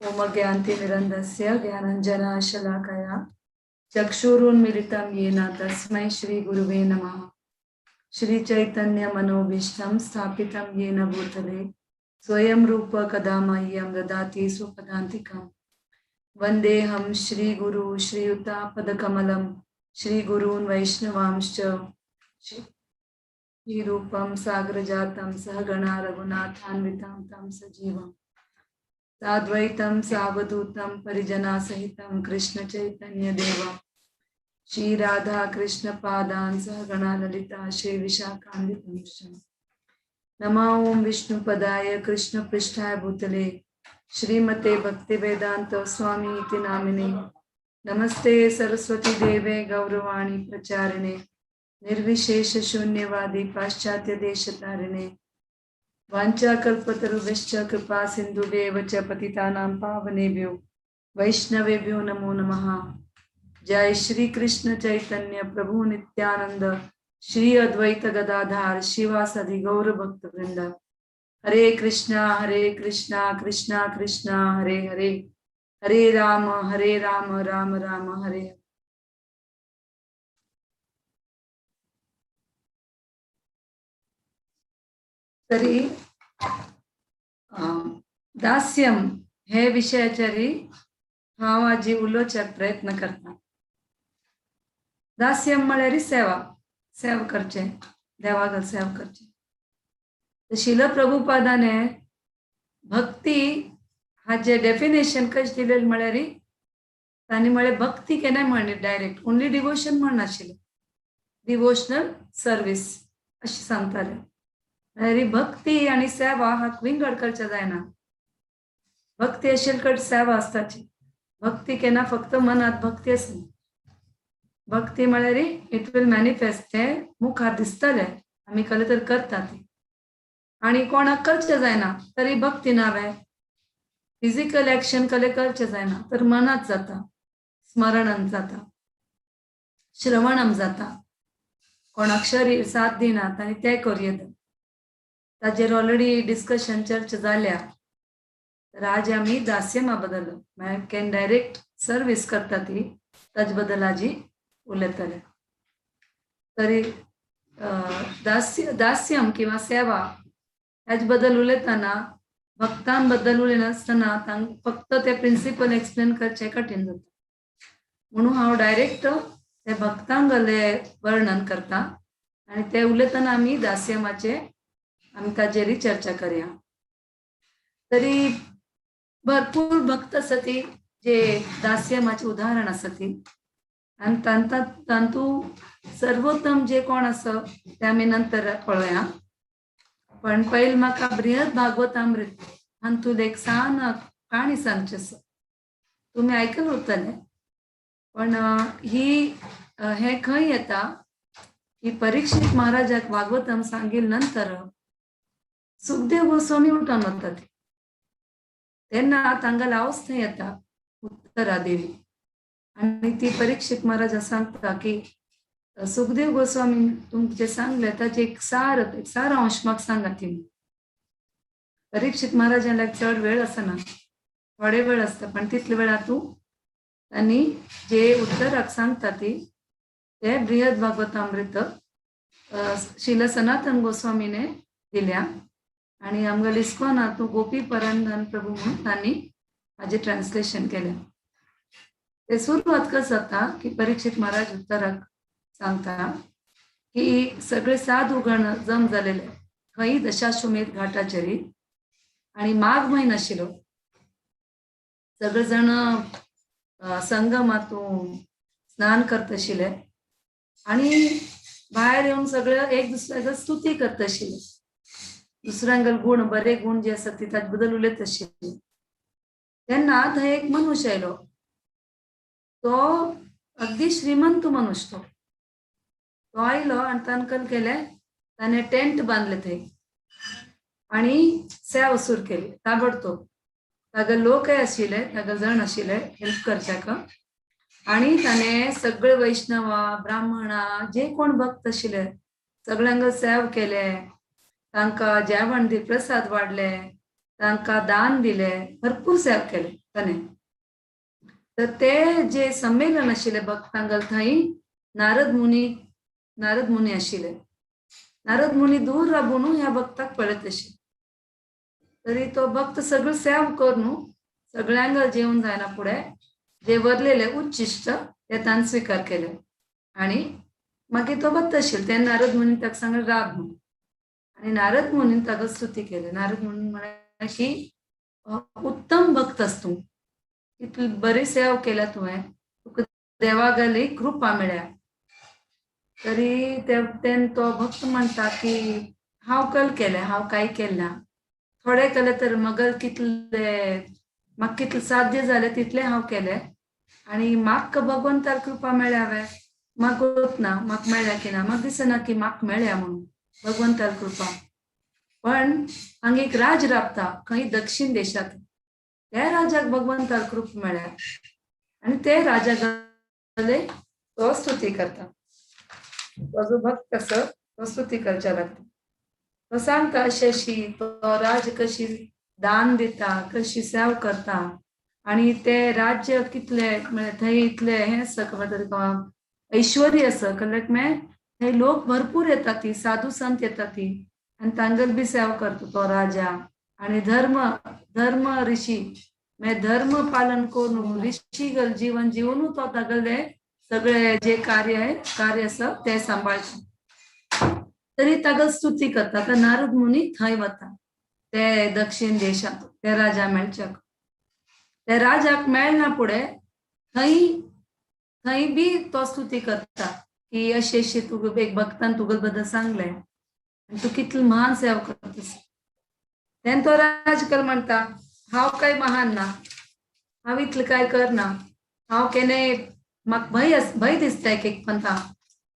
ओम ज्ञानतिमिरन्दस्य ज्ञानञ्जनशलाकया चक्षुरुन्मिलितं येन तस्मै श्रीगुरुवे नमः। श्रीचैतन्यमनोभीष्टं स्थापितं येन भूतले स्वयं रूप कदा मह्यं ददाति स्वपदान्तिकम्। वन्देऽहं श्रीगुरु श्रीयुतापदकमलं श्रीगुरून् वैष्णवांश्च श्रीरूपं सागरजातं सहगणा रघुनाथान्वितं तं सजीवम् साद्वैतं सावधूतं परिजनासहितं कृष्ण चैतन्य देवं श्री राधा कृष्ण पादान् सहगणा ललिता श्री विशाखान्वितंश्च। नमो ओम विष्णुपदाय कृष्ण पृष्ठाय भूतले श्रीमते भक्तिवेदांत स्वामी इति नामिने। नमस्ते सरस्वती देवे गौरवाणी प्रचारिणे निर्विशेष शून्यवादी पाश्चात्य देशतारिणे। वाञ्छाकल्पतरुभ्यश्च कृपा सिन्धुभ्येव च पतितानां पावनेभ्यो वैष्णवेभ्यो नमो नमः। जय श्री कृष्ण चैतन्य प्रभु नित्यानंद श्री अद्वैत गदाधार श्रीवासादि गौर भक्त वृंद। हरे कृष्णा कृष्णा कृष्णा हरे हरे, हरे राम राम राम हरे हरे। तरी दास्यम हे विशयाचेर हांव आजी उलोवच्याक प्रयत्न करता। दास्यम म्हळ्यार सेवा, सेवा करचे, देवाक सेवा करचे। शिल प्रभुपादाने भक्ती हाजे डेफिनेशन कशें दिलेलें म्हळ्यार तांणी म्हळें भक्ती केन्नाय म्हणली डायरेक्ट ओन्ली डिवोशन म्हणनाशिल्लें, डिवोशनल सर्वीस अशें सांगताले। म्हळ्यार भक्ती आनी सेवा हाका विंगड करचें जायना। भक्ती आशिल्ले कडेन सेवा आसताची। भक्ती केन्ना फक्त मनांत भक्ती आसना। भक्ती म्हळ्यार it will manifest, तें मुखार दिसतलें आमी कसलें तर करता ती। आनी कोणाक करचें जायना तरी भक्ती नावे, फिजिकल एक्शन कसलें करचें जायना तर मनांत जाता, स्मरणान जाता, श्रवणान जाता। कोणाक शरीर साथ दिनात आनी तें करूं येता। ताजेर ऑलरेडी डिस्कशन चर्चा जाल्या। तर आज आमी दास्यमा बद्दल म्हळ्यार can direct service करता ती ताजे बद्दल आजी उलयतले। तरी दास्यम किंवा सेवा हाजे बद्दल उलयतना भक्तां बद्दल उलयनासतना तांकां फक्त ते प्रिंसिपल एक्सप्लेन करचें कठीण जाता, म्हणून हांव डायरेक्ट ते भक्तांगले वर्णन करता आनी ते उलयतना आमी दास्यमाचे आमी ताजेरय चर्चा करया। तरी भरपूर भक्त आसा ती जे दास्यमाचें उदाहरण आसा ती, आनी तातूंत सर्वोत्तम जे कोण आसा ते आमी नंतर पळोवया। पण पयलीं म्हाका बृहद भागवतामृत हातूंत एक सान काणी सांगची आसा, तुमी आयकल उरतले। पण ही हें खंय येता की परीक्षित महाराजाक भागवतम सांगिल नंतर सुखदेव गोस्वामी उठून वतात तेन्ना तांगेले अवस्था येता उत्तरा देवी, आनी ती परीक्षित महाराजा सांगता की सुखदेव गोस्वामी तुमचे सांगले ताचे एक सार, एक सारांश म्हाका सांगा। ती परीक्षित महाराजांक चड वेळ आसना, थोडे वेळ आसता, पण तितले वेळा तूं तांणी जे उत्तराक सांगता ती ते बृहद भागवतामृत शिल सनातन गोस्वामीने दिल्या आनी आमगेले इस्कॉनांत गोपी परंदन प्रभू म्हणून तांणी हाजें ट्रान्सलेशन केलें। ते सुरवात कस जाता की परीक्षित महाराज उत्तराक सांगता की सगळे साधूगण जम जालेले खंय दशाश्वमेध घाटाचेर आनी माघ म्हयनो आशिल्लो, सगळे जण संगमातून स्नान करत आशिल्ले आनी भायर येवन सगळे एक दुसऱ्याक स्तुती करत आशिल्ले, दुसऱ्यांगेले गुण बरे गुण जे आसात ते ताजे बद्दल उलयत आशिल्ले। तेन्ना थंय एक मनुष्य आयलो, तो अगदी श्रीमंत मनुष्य, तो आयलो आनी तांकां केलें ताणें टेंट बांदले थंय आनी सेवा सुरू केली ताबडतोब। ताका लोकय आशिल्ले, ताका जण आशिल्ले हेल्प करच्याक, आनी ताणें सगळे वैष्णवा ब्राह्मणा जे कोण भक्त आशिल्ले सगळ्यांक सेवा केले, तांकां जेवण दी प्रसाद वाडले तांकां दान दिले, भरपूर सेवा केले ताणें. तर ते जे संमेलन आशिल्ले भक्तांगल थंय नारद मुनी आशिल्ले. नारद मुनी दूर राबून ह्या भक्ताक पळयत आशिल्ले. तरी तो भक्त सगळं सेवा करून सगळ्यांक जेवण जायना फुडें जे वरलेले उच्चिश्ट ते तान स्विकार केले आणि मागीर तो वता आशिल्लो. तेन्ना नारद मुनी ताका सांगलें राब म्हणून आणि नारद मुनीन ताका स्तुती केली. नारद मुनी म्हळें की उत्तम भक्त आस तूं, इतली बरी सेवा केल्या तुवें, तुका देवागली कृपा मेळ्ळ्या. तरी तेन्ना तो भक्त म्हणटा की हांव कल केलें, हांव कांय केलें ना, थोडे केले तर मगल कितले म्हाका कितले साध्य जालें तितलें हांव केलें आणि म्हाका भगवंतार कृपा मेळ्ळ्या हांवें म्हाका गोत ना, म्हाका मेळ्ळ्या की ना, म्हाका दिसना की म्हाका मेळ्ळ्या म्हणून भगवंतार कृपा. पण हांगा एक राज राबता खंय दक्षिण देशांत, त्या राजाक भगवंतार कृपा मेळ्ळ्या आणि ते राजा तो स्तुती करता. तो जो भक्त आसा तो स्तुती करच्या लागता. तो सांगता अशी अशी तो राज कशी दान दिता, कशी सेवा करता आणि ते राज्य कितले म्हळ्यार थंय इतले हें आसा, ऐश्वर्य आसा, कळ्ळें मागीर थंय लोक भरपूर येतात ती, साधू संत येतात ती आणि तांगल बी सेवा करता तो राजा. आणि धर्म धर्म ऋषी मागीर धर्म पालन करून ऋषीगल जीवन जिवन तो तागले सगळे जे कार्य आहे कार्य आसा ते सांबाळटा. तरी ताका स्तुती करता. तर नारद मुनी थंय वता ते दक्षिण देशांत ते राजा मेळच्याक. ते राजाक मेळना फुडें थंय थंय बी तो स्तुती करता की अशी अशी तुका एक भक्तान तुगे बद्दल सांगलें आनी तूं कितली महान सेवा करता. तेन्ना तो राजकल म्हणटा हांव काय महान ना, हांव इतलें काय करना, हांव केन्नाय म्हाका भंय भंय दिसता एक एक पंथा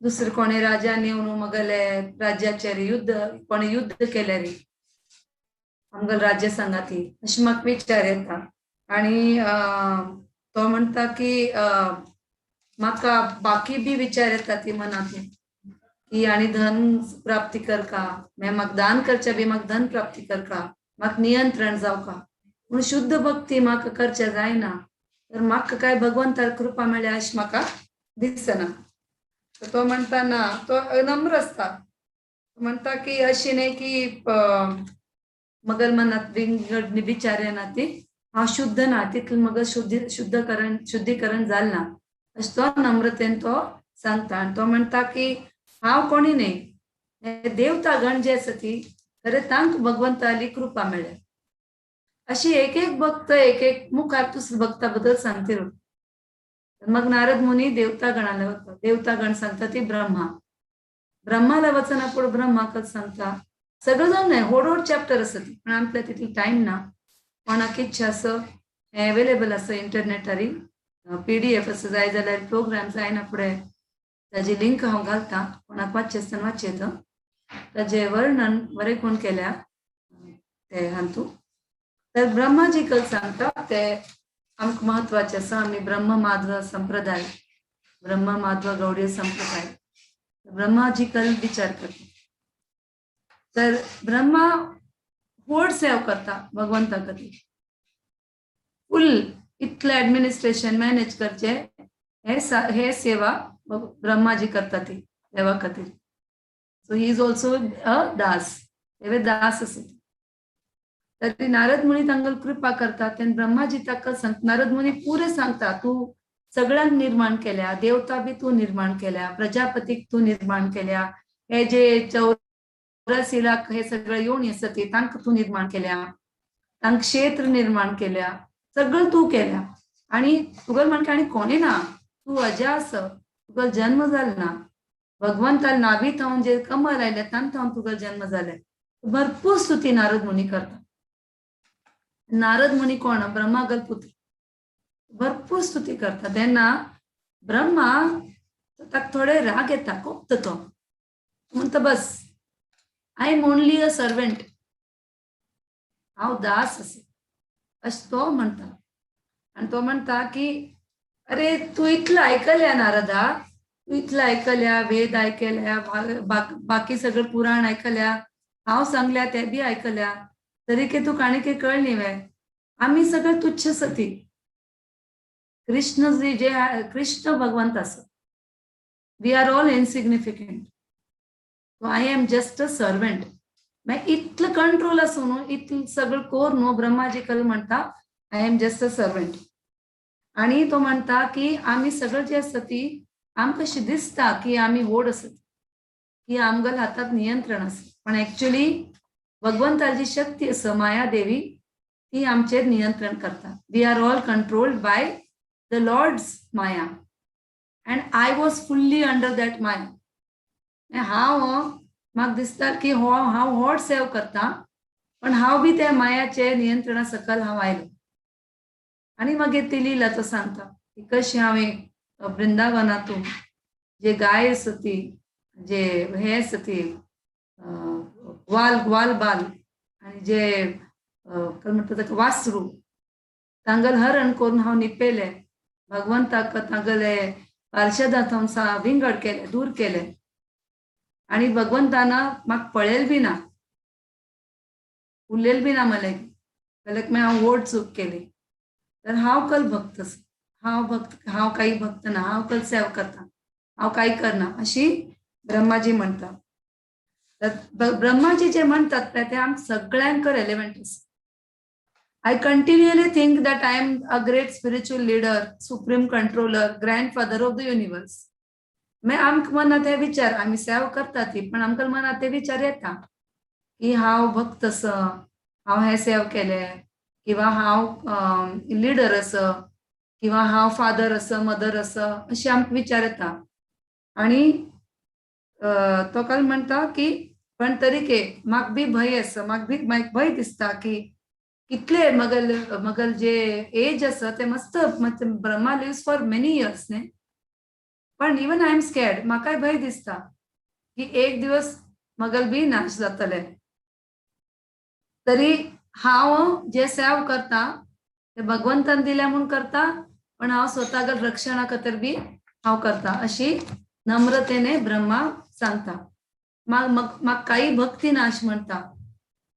दुसरे कोणे राजान येवन मगले राज्याचेर युद्ध कोणे युद्ध केल्यार आमगेले राज्य सांगाती अशें म्हाका विचार येता. आणि तो म्हणटा की म्हाका बाकी बी विचार येता ती मनांत की आनी धन प्राप्ती करका, मागीर म्हाका दान करचे बी म्हाका धन प्राप्ती करका, म्हाका नियंत्रण जावका पूण शुद्ध भक्ती म्हाका करचें जायना, तर म्हाका काय भगवंतार कृपा मेळ्ळ्या अशें म्हाका दिसना. तो म्हणटा ना, तो नम्र आसता, म्हणटा की अशी न्ही की मगर मनात विंगड विचार येना ती हांव शुद्ध ना, तितलें मगर शुद्धकरण शुद्धीकरण जालें ना अशें तो नम्रतेन तो सांगता. आनी तो म्हणटा की हांव कोणी न्ही, देवतागण जे आसा ती खरें तांकां भगवंताली कृपा मेळ्ळ्या. अशी एक एक भक्त एक एक मुखार दुसऱ्या भक्ता बद्दल सांगता. मग नारद मुनी देवतागणाला वता. देवतागण सांगता ती ब्रह्मा, ब्रह्माला वचना पुढे ब्रह्माकच सांगता. सगळं जाण नाही, व्हड व्हड चॅप्टर आसा ती, पण आमकां तितली टायम ना. कोणाक इच्छा आसा हें अवेलेबल आसा इंटरनेटार, PDF आसा, जाय जाल्यार प्रोग्राम जायना फुडें ताजी लिंक हांव घालता, कोणाक वाचचें आसतना वाचचें. ताजें वर्णन बरें कोण केल्या ते हातूंत. तर ब्रह्माजी कल सांगता ते आमकां म्हत्वाचें आसा. आमी ब्रह्म माधव संप्रदाय, ब्रह्म माधव गौडीय संप्रदाय, ब्रह्माजी कल विचार करता. तर ब्रह्मा व्हड सेवा करता भगवंता खातीर, फुल इतलें एडमिनिस्ट्रेशन मॅनेज करचें हे हे सेवा ब्रह्माजी करता ती देवा खातीर. So he is also a Das, हे दास आसा. तरी नारद मुनी तांकां कृपा करता. तेन्ना ब्रह्माजी ताका सांग, नारद मुनी पुरे सांगता तूं सगळ्यांक निर्माण केल्या, देवता बी तूं निर्माण केल्या, प्रजापतीक तूं निर्माण केल्या, हे जे 84 लाख हे सगळे योनी आसा ती तांकां तूं निर्माण केल्या, तांकां क्षेत्र निर्माण केल्या, सगळं तूं केल्या आणि तुगेलो म्हणटा आनी कोणी ना, तूं अजा आसा, तुगेलो जन्म जालो ना, भगवंतान नाभी थावन जे कमल आयले तांत थावन तुगेलो जन्म जाले. भरपूर स्तुती नारद मुनी करता. नारद मुनी कोण? ब्रह्मागल पुत्र. भरपूर स्तुती करता. तेन्ना ब्रह्मा ताका थोडे राग येता, कोपता. तो म्हणटा बस, I am only a servant, हांव दास आसा अशें तो म्हणटा. आनी तो म्हणटा की अरे तूं इतलें आयकल्या नारदा, तूं इतलें आयकल्या, वेद आयकल्या, बाकी सगळें पुराण आयकल्या, हांव सांगल्या ते बी आयकल्या. तरीके तू काणिके कळली वे आम्ही सगळं तुच्छ सती. कृष्ण जे जे कृष्ण भगवंत असं, we are all insignificant. I am just a servant. मागीर इतलं कंट्रोल आसूं न्हू, इतलें सगळं कोर न्हू, ब्रह्माजी कल म्हणटा I am just a servant. आणि तो म्हणटा की आमी सगळं जे आसा ती आमकां कशें दिसता की आमी व्हड आसत, की आमगेल्या हातात नियंत्रण आसा, पण एक्चुअली भगवंताची शक्ती आसा माया देवी, ती आमचेर नियंत्रण करता. We are all controlled by the Lord's Maya and I was fully under that Maya. हांव म्हाका दिसता की हो हांव व्हड सेव करता, पण हांव बी त्या मायाचे नियंत्रणा सकल हांव आयलो. आणि मागीर ती लिला तो सांगता की कशी हांवें वृंदावनातून जे गाय आसा ती, जे हे आसा ती ग्वाल ग्वाल बाल आणि जे काय म्हणटा ताका वासरू, तांगल हरण करून हांव निपेले, भगवंताक तांगले पार्षदां विंगड केले, दूर केले आणि भगवंताना म्हाका पळयल बी ना, उलयल बी ना मले, जाल्यार मागीर हांव व्हड चूक केली. तर हांव कल भक्त, हांव भक्त, हांव काही भक्त ना, हांव कल सेवा करता, हांव काही करना, अशी ब्रह्माजी म्हणटा. तर ब्रह्माजी जे म्हणतात ते आमकां सगळ्यांक रेलेवंट आसा. I continually think that I am a great spiritual leader, supreme controller, grandfather of the universe. मागीर आमकां मनांत हे विचार, आमी सेवा करता ती, पण आमकां मनांत ते विचार येता की हांव भक्त आसा, हांव हे सेव केले, किंवा हांव लिडर आसा, किंवा हांव फादर आसा, मदर आसा, अशे आमकां विचार येता. आणि तो काल म्हणटा की पण तरीके म्हाका बी भंय आसा, म्हाका बी म्हाका भंय दिसता की कितले मगल मगल जे एज आसा ते मस्त. Brahma lives for many years न्ही, पण even I am scared. म्हाकाय भंय दिसता की एक दिवस मगल बी नाश जातले. तरी हांव जे सेव करता ते भगवंतान दिल्या म्हूण करता, पण हांव स्वताक रक्षणा खातीर बी हांव करता, अशी नम्रतेने ब्रह्मा सांगता. म्हाका काही भक्ती ना अशें म्हणटा.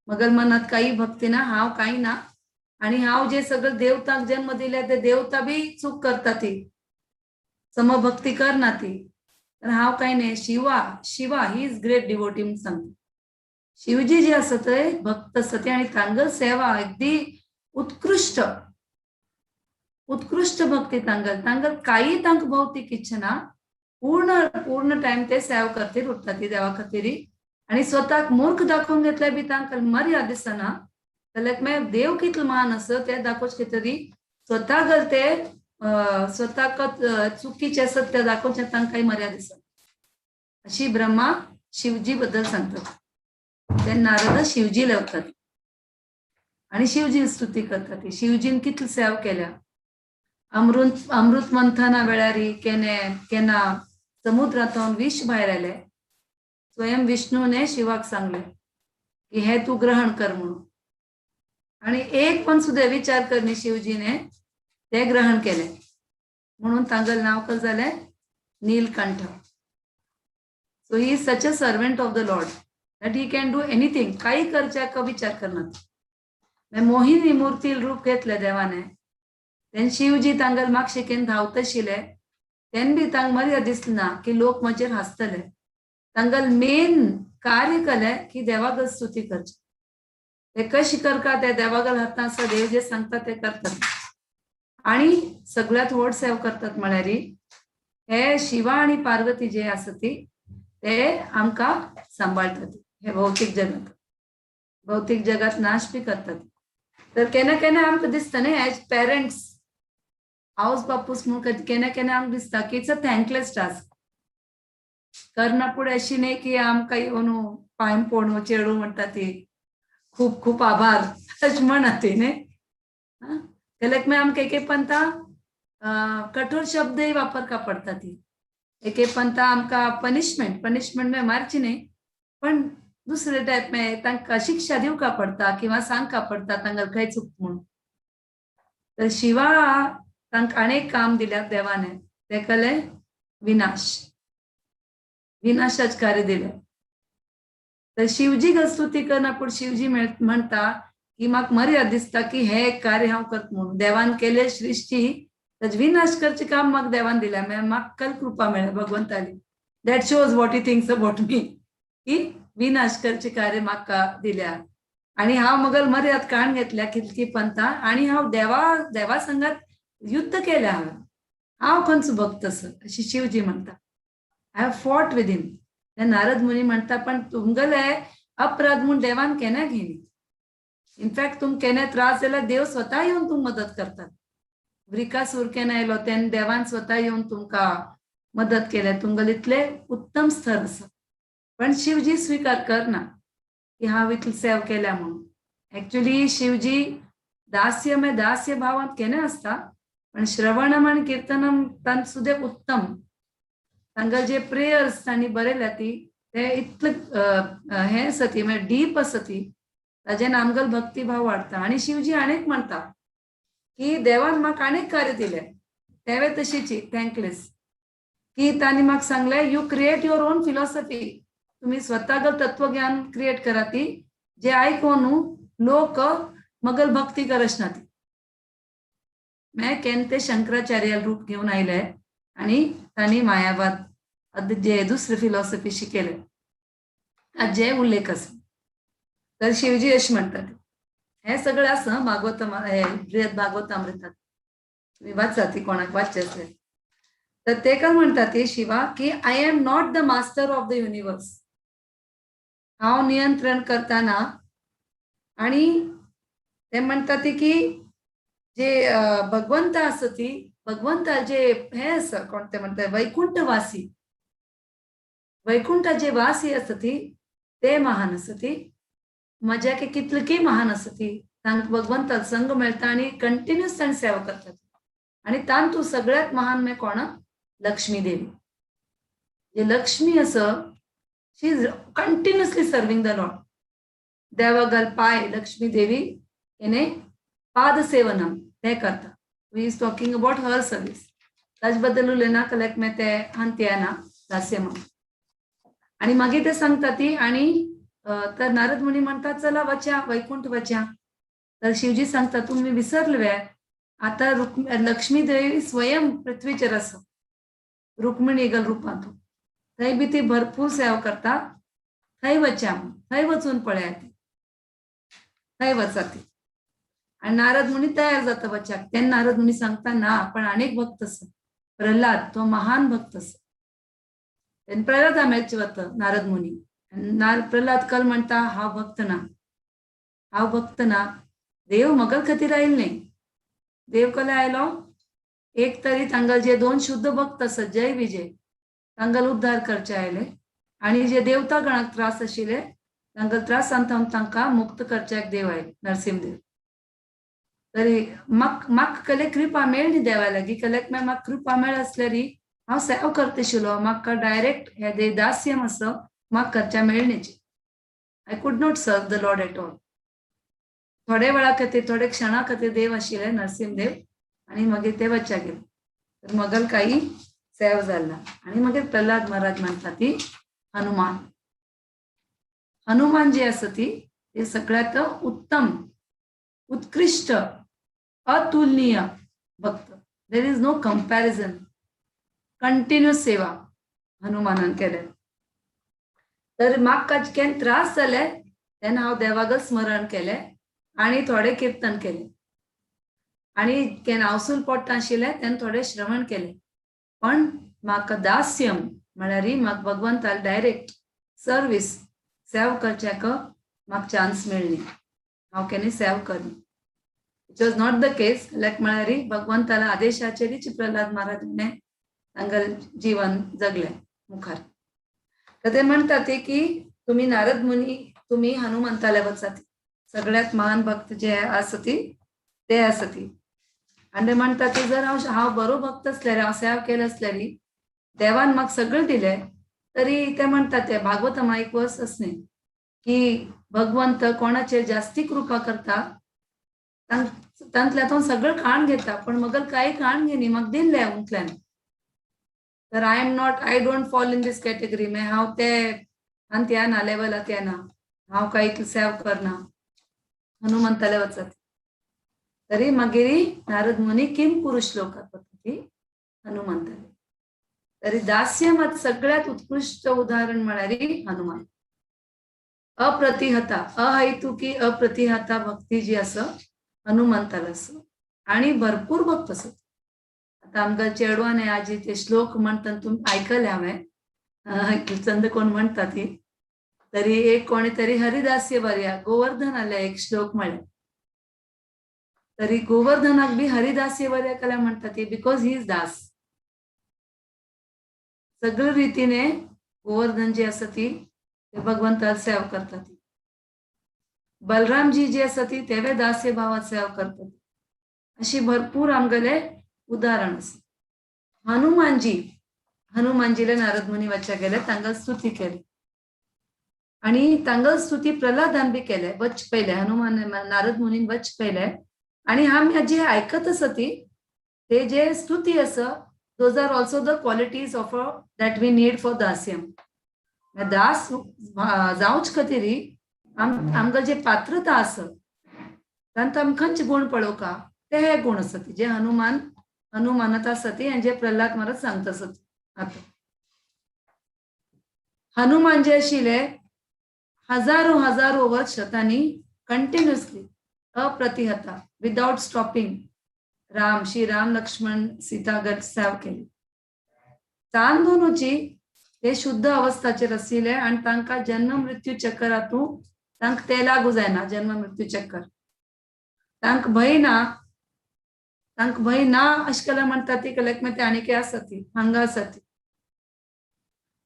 मगल मनात काही भक्ती ना, हांव काही ना आणि हांव जे सगळं देवताक जन्म दिल्या ते देवता बी चूक करता, ती समभक्ती करना ती, तर हांव काही नाही. Shiva Shiva he is great devotee म्हूण सांगता. शिवजी जे आसा ते भक्त आसा ते आणि तांगल सेवा अगदी उत्कृष्ट उत्कृष्ट भक्ती तांगल. तांगल काही तांकां भौतीक इच्छा ना, पूर्ण पूर्ण टायम ते सेवा खातीर उरता ती देवा खातीर. आणि स्वताक मूर्ख दाखोवन घेतल्यार बी तांकां मर्याद दिसना. जाल्यार मागीर देव कितलो मान आसा ते दाखोवचे तरी स्वता ते स्वताक चुकीचे आसत ते दाखोवचे तांकां काही मर्याद दिसना, अशी ब्रह्मा शिवजी बद्दल सांगतात. ते नारद शिवजी लवतात आणि शिवजी स्तुती करतात. शिवजीन कितली सेवा केल्या. अमृत अमृत मंथना वेळारी केने केन्ना समुद्रातून विष भायर आले, स्वयं विष्णूने शिवाक सांगले की हे तू ग्रहण कर म्हणून. आणि एक पण सुद्धा विचार करणे शिवजीने ते ग्रहण केले, म्हणून तांगल नाव कल झाले Neelkanth. So he is such a servant of the Lord that he can do anything. काही करच्या का विचार करणार. मोहिनी मूर्ती रूप घेतले देवाने. तेन शिवजी तांगल मागशेकेन धांवतशिले, तेन बी तांक मर्याद दिसली ना की लोक म्हजेर हांसतले. तांगल मेन कार्य केले की देवागल स्तुती करची. ते कशी करका ते देवागल हातान आसा. देव जे सांगता ते करतात आणि सगळ्यात व्हड सेवा करतात. म्हळ्यार हे शिवा आणि पार्वती जे आसा ती ते आमकां सांबाळतात हे भौतीक जगात, भौतीक जगात नाश बी करतात. तर केन्ना केन्ना आमकां दिसता न्ही, एज पेरंट्स, आवज बापूस म्हूण केन्ना केन्ना आमकां दिसता की it's a thankless task. करना पुढे अशी न्ही की आमकां येवन पांय पडूं चेडूं म्हणटा ती खूप खूप आभार अशें म्हणा ती न्ही. जाल्यार मागीर आमकां एक एक पंता कठोर शब्दय वापरका पडटा ती. एक एक पंता आमकां पनिशमेंट, पनिशमेंट मारची न्ही, पण दुसरे टायप मागीर तांकां शिक्षा दिवका पडटा किंवा सांगका पडटा तांकां खंय चूक म्हूण. तर शिवा तांकां अनेक काम दिल्या देवाने, ते केले विनाश, विनाशाच कार्य दिले. तर शिवजी स्तुती करना, पूण शिवजी म्हणटा की म्हाका मर्याद दिसता की हे एक कार्य हांव करता म्हणून. देवान केले सृश्टी, ताजे विनाश करचें काम म्हाका देवान दिल्या, म्हाका कल कृपा मेळ्ळ्या भगवंताली. That shows what he thinks about me, की विनाश करचें कार्य म्हाका दिल्या आणि हांव मगल मर्याद काण घेतल्या कितकी पंथा आणि हांव देवा देवा संगात युद्ध केल्या हांवें. हांव खंयचो भक्त आसा, अशी शिवजी म्हणटा. I have fought with him. Narad मुनी म्हणटा, पण तुमगले अपराध म्हूण देवान केन्ना घेयनी. इनफॅक्ट तुम केन्ना त्रास जाल्यार देव स्वता येवन तुमकां मदत करतात. वृकासूर केन्ना आयलो तेन्ना देवान स्वता येवन तुमकां मदत केल्या. तुमगेले इतले उत्तम स्थर आसा. पण शिवजी स्वीकार करना की हांव इतली सेवा केल्या म्हणून. एक्चुअली शिवजी दास्य में दास्य भावांत केन्ना आसता, पण श्रवणम आनी किर्तनम तांत सुद्दां उत्तम. तांकां जे प्रेयर्स तांणी बरयल्या ती ते इतले हें आसा ती, म्हळ्यार डीप आसा ती, ताजेन आमगेलो भक्तिभाव वाडटा. आनी शिवजी आनीक म्हणटा की देवान म्हाका आनीक कार्य दिलें, तेवे तशीची थँकलेस, की तांणी म्हाका सांगलें, you create your own philosophy. तुम्ही स्वतः तत्वज्ञान क्रिएट करा ती, जे आयकोन लोक मगल भक्ती करच ना ती. मैं केन्ना ते शंकराचार्य रूप घेवन आयले आनी तांणी मायावाद जे दुसरे फिलॉसॉफी शिकयले, ताजे उल्लेख आसा. तर शिवजी अशें म्हणटात. हे सगळें आसा भागवत, हे बृहद भागवतामृतात, तुम्ही वाचा ती कोणाक वाचचे आसले तर. ते काय म्हणतात ते शिवा की I am not the master of the universe. हांव नियंत्रण करताना. आणि ते म्हणतात ते की जे भगवंत आसा ती, भगवंत जे हे आसा, कोण ते म्हणटा, वैकुंठवासी, वैकुंठाचे वासी आसा ती, ते महान आसा ती. म्हज्या कितलकी महान आसा ती. तांकां भगवंताक संग मेळटा आनी कंटिन्युअस तांणी सेवा करतात. आनी तांतू सगळ्यात महान मागीर कोण? लक्ष्मी देवी. जे लक्ष्मी आसा, she is continuously serving the Lord. देवागल पाय लक्ष्मी देवी हिने पादसेवनम ते करता. We is talking about her service. ताजे बद्दल उलयना कलेक्ट मागीर ते अंत येना दास्य म्हणून. आणि मागीर ते सांगता ती. आणि तर नारद मुनी म्हणतात, चला वच्या, वैकुंठ वच्या. तर शिवजी सांगता, तुम्ही विसरले, आता लक्ष्मी देवी स्वयं पृथ्वीचेर आसा रुक्मिणी गल रुपांत. थंय बी ती भरपूर सेवा करता. थंय वच्या, थंय वचून पळया ती, थंय वचा ती. आणि नारद मुनी तयार जाता वच्याक. तेन्ना नारद मुनी सांगता, ना, पण अनेक भक्त आसा, प्रल्हाद तो महान भक्त आसा. तेन्ना प्रल्हादा मेळचे वता नारद मुनी. प्रल्हाद कल म्हणटा, हांव भक्त ना, हांव भक्त ना. देव मगल खातीर आयल न्ही. देव कले आयलो? एक तरी तांगल जे दोन शुद्ध भक्त आसत, जय विजय, तांगल उद्धार करचे आयले आणि जे देवता गणाक त्रास आशिल्ले, तांकां त्रासान तांकां मुक्त करच्याक देव आयले, नरसिंहदेव. तरी म्हाक म्हाका कले कृपा मेळ्ळी देवा लागीं, कलेक मागीर म्हाका कृपा मेळ आसल्यारी हांव सेवा करतशिलो. म्हाका डायरेक्ट हे दे दास्यम आसा, म्हाका करच्या मेळण्याची. I could not serve the Lord at all. थोड्या वेळा खातीर, थोड्या क्षणा खातीर देव आशिल्ले नरसिंहदेव आणि मागीर ते वच्च्या गेले, तर मगल काही सेव जाला. आणि मागीर प्रल्हाद महाराज म्हणटा ती हनुमान, हनुमान जे आसा ती, ते सगळ्यात उत्तम, उत्कृष्ट, अतुलनीय भक्त. There is no comparison. Continuous सेवा हनुमानान केले. तर म्हाका केन्ना त्रास जाले तेन्ना हांव देवागल स्मरण केलें आणि थोडे कीर्तन केलें आणि केन्ना हांवसून पोट्टा आशिल्लें तेन्ना थोडें श्रवण केलें. पण म्हाका दास्यम म्हळ्यार म्हाका भगवंताल डायरेक्ट सर्वीस, सेवा करच्याक म्हाका चान्स मेळ्ळी. हांव केन्ना सेवा करना. It was not the case. लायक म्हळ्यार भगवंताल्या आदेशाचेरीच प्रल्हाद महाराजाने तांगेलें जीवन जगलें मुखार. तर ते म्हणटात ते की तुम्ही नारद मुनी, तुम्ही हनुमंताल्या वचात, सगळ्यात महान भक्त जे आसा ती, ते आसा ती. आनी ते म्हणटात की जर हांव हांव बरो भक्त आसल्यार, हांव सेवा केली आसल्यार, देवान म्हाका सगळें दिलें, तरी ते म्हणटात, ते भागवतमा एक वर्स आसने की भगवंत कोणाचेर जास्ती कृपा करता, तांतल्यान सगळं खाण घेता, पण मगर काही खाण घेनी, म्हाका दिल्लें उंतल्यान. तर I am not, I don't fall in this category. मागीर हांव ते आनी त्या ना लेवलाक येना, हांव कांय इतलें सेवा करना. हनुमंताले वचत. तरी मागीर नारद मुनी किम पुरुष लोकात वता ती हनुमंताले. तरी दास्यमात सगळ्यात उत्कृष्ट उदाहरण म्हळ्यार हनुमान. अप्रतिहता, अहैतुकी अप्रतिहता भक्ती जी आसा हनुमंताला आसा आणि भरपूर भक्त आसत. आतां आमकां चेडवान आजी ते श्लोक म्हणटा तुमी आयकले हांवें, चंद कोण म्हणटा ती. तरी एक कोणी तरी हरिदास्य बरया गोवर्धनाले एक श्लोक म्हळें. तरी गोवर्धनाक बी हरिदास्य बरया कला म्हणटा ती, because he is Das. सगळे रितीने गोवर्धन जे आसा ती ते भगवंताक सेवा करता ती. बलरामजी जे आसा ती तेवे दास्य भावात सेवा करतात. अशी भरपूर आमगेले उदाहरण आसा. हनुमानजी, हनुमानजीले नारद मुनी वच्चा गेले, तांकां स्तुती केली आणि तांकां स्तुती प्रल्हादान बी केले वच पयले, हनुमान नारद मुनीन वच पयले. आणि आमी जे आयकत आसा ती ते जे स्तुती आसा, those are also the qualities of that we need for dasyam. Das जावच खातीर आमकां जे पात्रता आसा तांकां आमी खंयचे गुण पळोवका, ते हे गुण आसा जे हनुमान हनुमानात आसा ती आनी जे प्रल्हाद महाराज सांगता आसत. आतां हनुमान जे आशिल्ले हजारो हजारो वर्ष तांणी कंटिन्युअसली अप्रतिहता विदाउट स्टॉपिंग राम, श्री राम, लक्ष्मण, सीता गत सेवा केली. तांदूनुची ते शुद्ध अवस्थाचेर आशिल्ले आनी तांकां जन्म मृत्यू चक्रातूं तांकां ते लागू जायना. जन्म मृत्यू चक्कर तांकां भंय ना, तांकां भंय ना अशें केल्यार म्हणटा ती कलेक मागीर ते आनीक आसा ती हांगा आसा ती.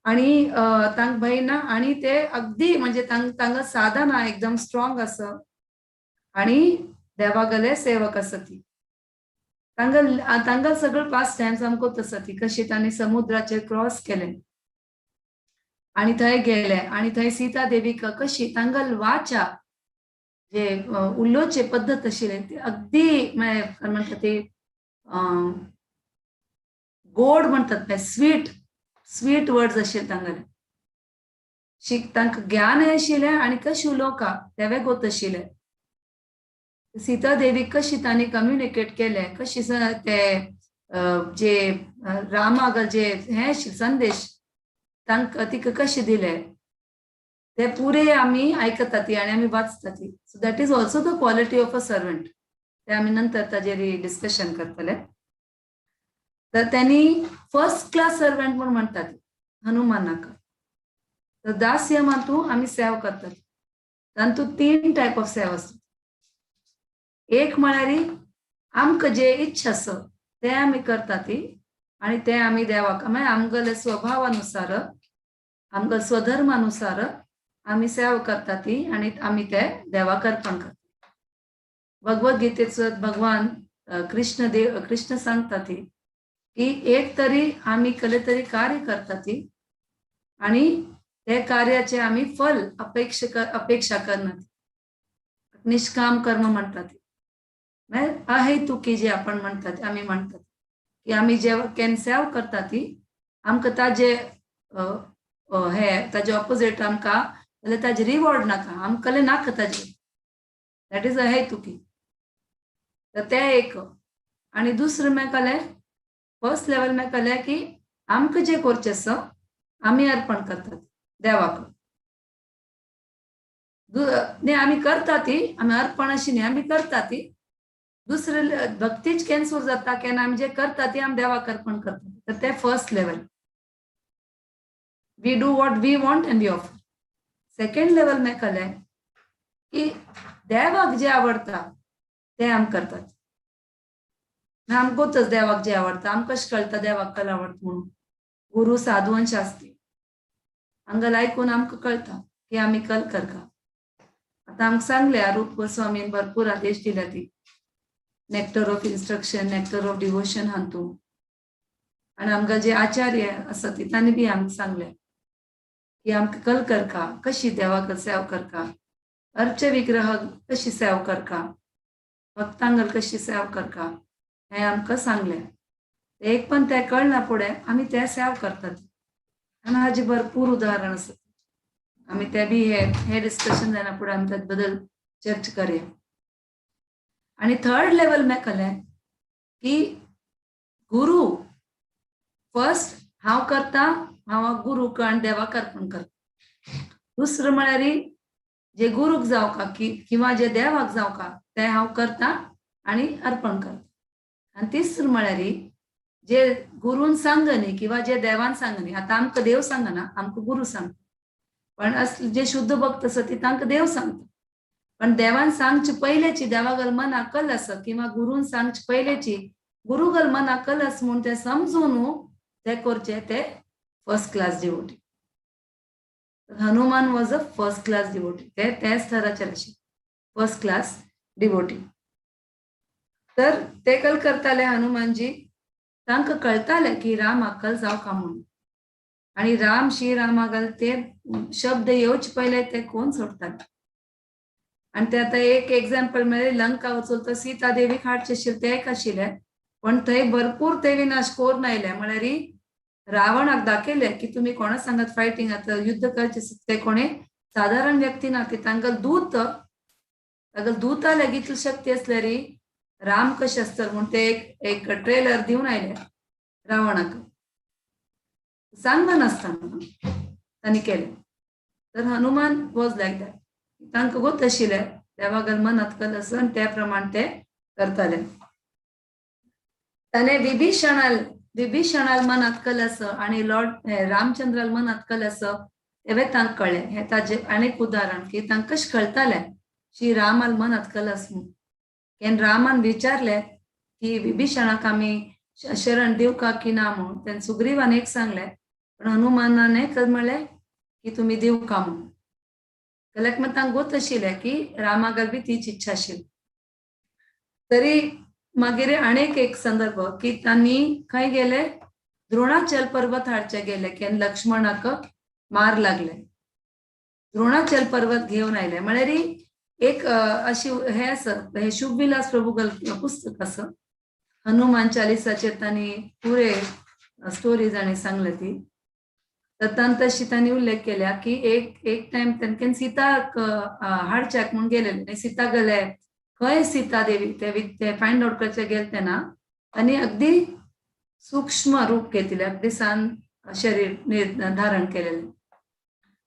आणि तांकां भंय ना आणि ते अगदी म्हणजे तांकां साधना एकदम स्ट्रॉंग आसा आणि देवागले सेवक आसा ती. तांकां तांकां सगळं पास्ट टायम्स आमकां आसा ती कशी तांणी समुद्राचेर क्रॉस केले आणि थंय गेले आणि थंय सीता देवीक कशी तांकां वाचा जे उलोवचे पद्दत आशिल्ले ती अगदी काय म्हणटा ती गोड म्हणटात ते, स्वीट स्वीट वर्ड्स आशिल्ले तांगेले. तांकां ज्ञानय आशिल्लें आनी कशें उलोवका तेंवूय गोत आशिल्लें. सीता देवीक कशी तांणी कम्युनिकेट केलें, कशी ते जे रामाक जे हे संदेश तांकां तिका कशे दिले ते पुरे आमी आयकता ती आनी आमी वाचता ती. So that is also the quality of a servant. ते आमी नंतर ताजेर डिस्कशन करतले. तर त्यांनी फर्स्ट क्लास सर्वंट म्हूण म्हणटात हनुमानाक. तर दास्यमांतू आमी सेवा करतात. तातूंत तीन टायप ऑफ सेवा आसता. एक म्हळ्यार आमकां जे इच्छा आसा ते आमी करता ती आणि ते आमी देवाक मागीर आमगेले स्वभावानुसार आमगेले स्वधर्मानुसार आमी सेवा करता ती आनी आमी ते देवाक अर्पण करता. भगवत भगवान कृष्ण देव कृष्ण सांगता ती की एक तरी आमी कसले तरी कार्य करता ती आणि ते कार्याचे आमी फल अपेक्षा अपेक्षा करना, निष्काम कर्म म्हणतात. अहेतुकी जे आपण म्हणतात, आमी म्हणतात की आमी जे केन्ना सेवा करता ती आमकां ताजे हे ताजे ऑपोजीट आमकां जाल्यार ताजे रिवॉर्ड नाका, आमकां नाका ताजे, that is अहेतुकी. तर ते एक. आणि दुसरें मेळटलें फर्स्ट लेवल मेळटलें की आमकां जें करचें आसा आमी अर्पण करतात देवाक. न्ही आमी करता ती, आमी अर्पण अशी न्ही आमी करता ती. दुसरे भक्तीच कॅन्सल जाता केन्ना आमी जे करता ती आमी देवाक अर्पण करता. तर ते first level, we do what we want and we offer. Second level मेळटलें की देवाक जे आवडटा ते आमी करतात. आमकांच देवाक जे आवडटा आमकां कशें कळटा देवाक कल आवडटा म्हणून? गुरु, साधू आनी शास्त्री हांगा आयकून आमकां कळटा की आमी कल करता. आतां आमकां सांगल्या रूप गोस्वामीन भरपूर आदेश दिल्या ती nectar of instruction, nectar of devotion हातूं. आनी आमकां जे आचार्य आसा ती तांणी बी आमकां सांगलें की आमकां कल करका, कशी देवाक सेवा करका, अर्च विग्रह कशी सेवा करका, भक्तांगल कशी सेवा करका, हें आमकां सांगलें. एक पण तें कळना फुडें आमी तें सेवा करतात. आनी हाजे भरपूर उदाहरण आसा. आमी ते बी हे हे डिस्कशन जायना फुडें आमी त्याच बद्दल चर्चा करया. आनी थर्ड लेवल मेकलें की गुरु फर्स्ट हांव करता, हांव गुरूक आनी देवाक अर्पण करता. दुसरें म्हळ्यार जे गुरूक जावका किंवा जे देवाक जावका ते हांव करता आनी अर्पण करता. आनी तिसरें म्हळ्यार जे गुरून सांगनी किंवा जे देवान सांगनी, आतां आमकां देव सांगना, आमकां गुरू सांगता, पण असले जे शुद्ध भक्त आसा ती तांकां देव सांगता. पण देवान सांगचे पयलेची देवागल मना कल आसा किंवा गुरून सांगचे पयलेची गुरुगल मना कल आसा म्हूण ते समजून ते करचे ते first class devotee. Hanuman was a first class devotee. ते त्या स्तराचेर आशिल्ले फर्स्ट क्लास डिवोटी. तर ते कल करताले हनुमानजी, तांकां कळटाले की राम अक्कल जावका म्हणून. आनी राम श्री रामागल ते शब्द येवचे पयले ते कोण सोडटाले. आनी ते आतां एक एग्जाम्पल म्हळ्यार लंका वचून तर सीता देवीक हाडचे आशिल्ले ते एक आशिल्ले, पण थंय भरपूर ते विनाश करून आयले. म्हळ्यार रावणाक दाखयले की तुमी कोणा सांगत फायटींग आतां युद्ध करचे ते कोणे सादारण व्यक्ती ना, ती तांकां दूत तांकां दूता लेगीत शक्ती आसल्यार राम कशे आसतले म्हूण ते एक एक ट्रेलर दिवन आयले रावणाक, सांगनासतना तांणी केलें. तर हनुमान वॉज लायक that, तांकां गोत आशिल्लें देवागल मनात कल आसा आनी त्या प्रमाण ते करताले. ताणें विभीषणाल मनात कल आसा आनी लॉर्ड रामचंद्राल मनात कल आसा तेवें तांकां कळ्ळें. हें ताजें आनीक उदाहरण की तांकां कशें कळटालें श्री रामाल मनात कल आसा म्हूण. केन्ना रामान विचारलें की विभीषणाक आमी शरण दिवका की ना म्हूण, तेन्ना सुग्रीवान एक सांगलें, पण हनुमानान म्हणलें की तुमी दिवका म्हूण. जाल्यार मात तांकां गोत आशिल्लें की रामागल बी तीच इच्छा आशिल्ली. तरी मागीर आनीक एक संदर्भ की तांणी खंय गेले, द्रोणाचल पर्वत हाडचे गेले केन्ना लक्ष्मणाक मार लागले, द्रोणाचल पर्वत घेवन आयले. म्हळ्यार एक अशी हे आसा, हे शुभविलास प्रभु पुस्तक आसा, हनुमान चालिसाचेर तांणी पुरे स्टोरी जाणी सांगले ती. तर तांणी तशी तांणी उल्लेख केल्या की एक एक टायम तांकां सीताक हाडच्याक म्हूण गेलेले, सीता गेले खंय सीता देवी ते ते फायंड आउट करचे गेले तेन्ना आनी अगदी सूक्ष्म रूप घेतिल्लें, अगदी सान शरीर धारण केलेलें.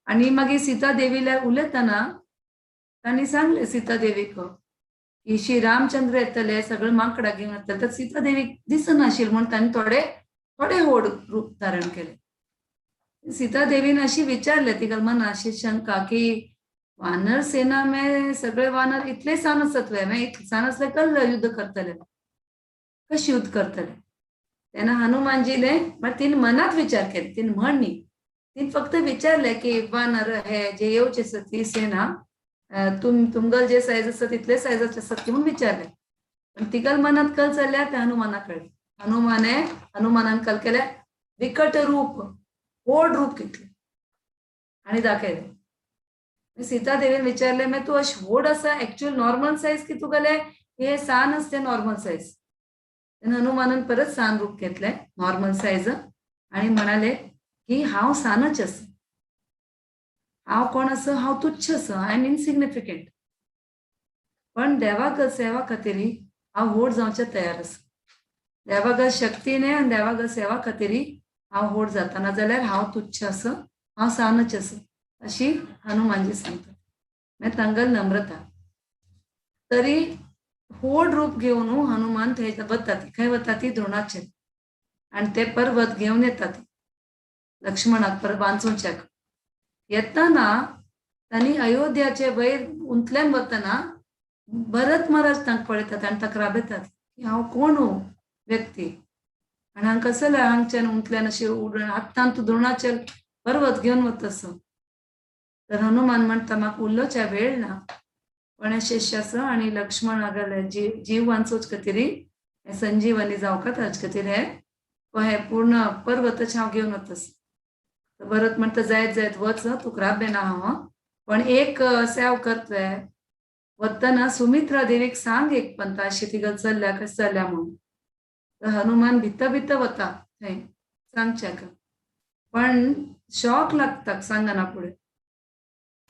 आनी मागीर सीता देवीला उलयतना तांणी सांगलें सीता देवीक की श्री रामचंद्र येतले सगळे माकडां घेवन येतले, तर सीता देवीक दिसनाशिल्लें म्हूण तांणी थोडे थोडे व्हड रूप धारण केलें. सीता देवीन अशी विचारले तिका मना अशी शंका की वानर सेना में सगळे वानर इतले सान आसत वे, मागीर सान आसले कल्ल युद्ध करतले, कशी युद्ध करतले. तेन्ना हनुमानजीने तिने मनात विचार केले, तिने म्हण न्ही, तिने फक्त विचारले की वानर हे जे येवचे आसत ती सेना तुमगल जे सायज आसत तितले सायजाचे आसत की म्हणून विचारले. पण तिगल मनात कल चल्ल्या ते हनुमाना कळ्ळे. हनुमानान कल केले विकट रूप व्हड रूप घेतले आणि दाखयले. सीता देवीन विचारले, मागीर तूं अशें व्हड आसा एक्चुअल नॉर्मल सायज की तुगेले हे सान आसते नॉर्मल सायज. तेन्ना हनुमानान परत सान रूप घेतले नॉर्मल सायज आणि म्हणाले की हांव सानच आसा, हांव कोण आसा, हांव तुच्छ आसा, I am insignificant, पण देवाक सेवा खातीर हांव व्हड जावचें तयार आसा. देवागल शक्तीने आनी देवागल सेवा खातीर हांव व्हड जाता, नाजाल्यार हांव तुच्छ आसा, हांव सानच आसा, अशी हनुमानजी सांगता. मागीर तांगल नम्रता. तरी व्हड रूप घेवन हनुमान थंय वता, ती खंय वता ती द्रोणाचेर, आनी ते पर्वत घेवन येता ती लक्ष्मणाक परत वांचोवच्याक. येताना तांणी अयोध्याचे वयर उंतल्यान वतना भरत महाराज तांकां पळयतात आनी ताका राबयतात की हांव कोण हो व्यक्ती आनी हांगा कसले हांगच्यान उंतल्यान अशें उडून आत्तां तूं द्रोणाचेर पर्वत घेवन वता. तर हनुमान म्हणटा म्हाका उलोवच्या वेळ ना, पण शिष्य आसा आनी लक्ष्मण आगले जीव वांचोवचे खातीर हे संजीवनी जावका ताचे खातीर हे हे पूर्ण पर्वतच हांव घेवन वता. भरत म्हणटा जायत जायत वच, तुका राबेना हांव, पण एक सेव करतले वतना सुमित्रा देवीक सांग एक पंता अशी ती चल्ल्या कशें चल्ल्या म्हणून. तर हनुमान भितर भितर वता थंय सांगच्याक, पण शॉक लागता सांगना फुडें.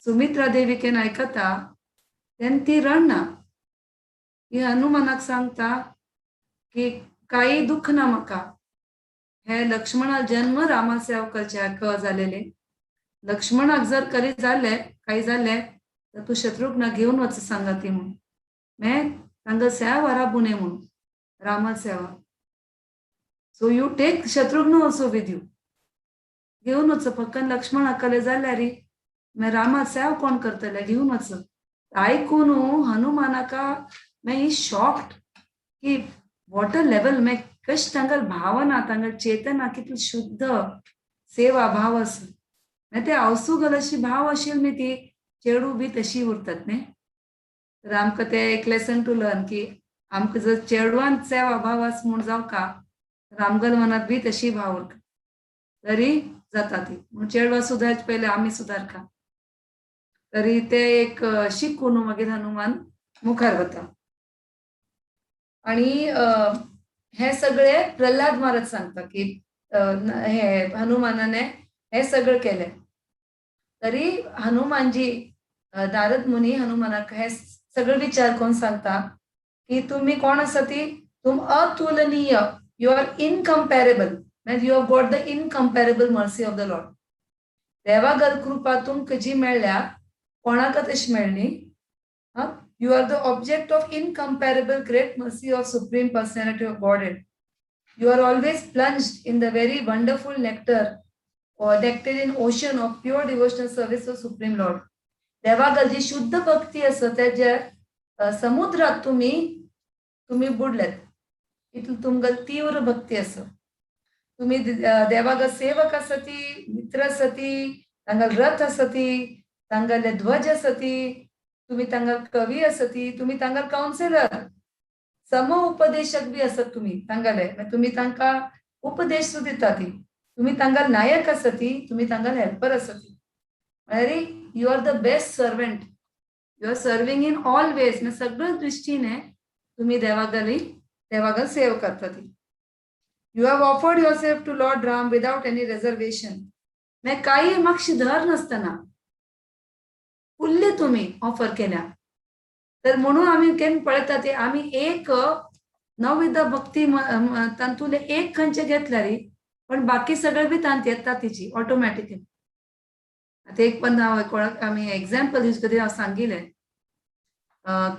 सुमित्रा देवी केन्ना आयकता तेन्ना ती रडना. की हनुमानाक सांगता की काही दुःख ना म्हाका, हे लक्ष्मणा जन्म रामा सेवा करचे क जालेले, लक्ष्मणाक जर करी जाले काही जाले तर तूं शत्रुघ्न घेवन वच सांगा ती म्हणून, मे तांकां सेवा राबून म्हणून रामा सेवा. So you take Shatrugna also with you, घेवन वच, फक्त लक्ष्मणाक कले जाल्यार मागीर रामा सेवा कोण करतले, घेवन वच. आयकून हनुमानाका मागीर शॉक्ड की what a level, मागीर कशी तांकां भावना, तांकां चेतना कितली शुद्ध सेवा भाव आसा. मागीर ते आवसू अशी भाव आशिल्ली न्ही ती चेडूं बी तशी उरतात न्ही. तर आमकां ते एक लेसन टू लर्न की आमकां जर चेडवान सेवा भाव आसा म्हूण जावका तर आमगेल्या मनांत बी तशी भाव उरता तरी जाता ती. म्हूण चेडवां सुदारचे पयलीं आमी सुदारका. तरी ते एक शिकून मागीर हनुमान मुखार वता. आणि हे सगळे प्रल्हाद महाराज सांगता की हे हनुमानाने हे सगळं केलें. तरी हनुमानजी नारद मुनी हनुमानाक हे सगळे विचार करून सांगता की तुम्ही कोण आसा ती, तुम अतुलनीय, you are incomparable, you have got the incomparable mercy of the Lord. देवागल कृपा तुमकां जी मेळ्ळ्या कोणाक तशी मेळ्ळी. You are the object of incomparable great mercy of Supreme Personality of Godhead. You are always plunged in the very wonderful nectar or nectarine ocean of pure devotional service of Supreme Lord. देवागल जी शुद्ध भक्ती आसा त्याच्या समुद्रात तुम्ही तुम्ही बुडलेत, इतली तुमकां तीव्र भक्ती आसा. तुम्ही देवागल सेवक आसती, मित्र आसती, तांगल रथ आसती, तांगले ध्वज आसती, तुम्ही तांगल कवी आसती, तुम्ही तांगल काउन्सिलर, सम उपदेशक बी आसत तुम्ही तांगले, तुम्ही तांकां उपदेश सुद्दां दिता ती, तुम्ही तांकां नायक आसती, तुम्ही तांकां हेल्पर आसती. म्हळ्यार you are the best servant, you are serving in all ways. सगळ्या दृष्टीने तुम्ही देवागली देवागल सेवा करता ती. You have offered yourself to Lord Ram without any reservation. मागीर काही मातशी धर नासतना फुल्ली तुम्ही ऑफर केल्या. तर म्हणून आमी केन्ना पळयता ते आमी एक नवविध भक्ती तातूंतले एक खंयचे घेतल्यार पण बाकी सगळे बी तांत येता तिची ऑटोमॅटिकली. आतां एक पण हांव कोणाक आमी एग्जाम्पल यूज करी हांव सांगिलें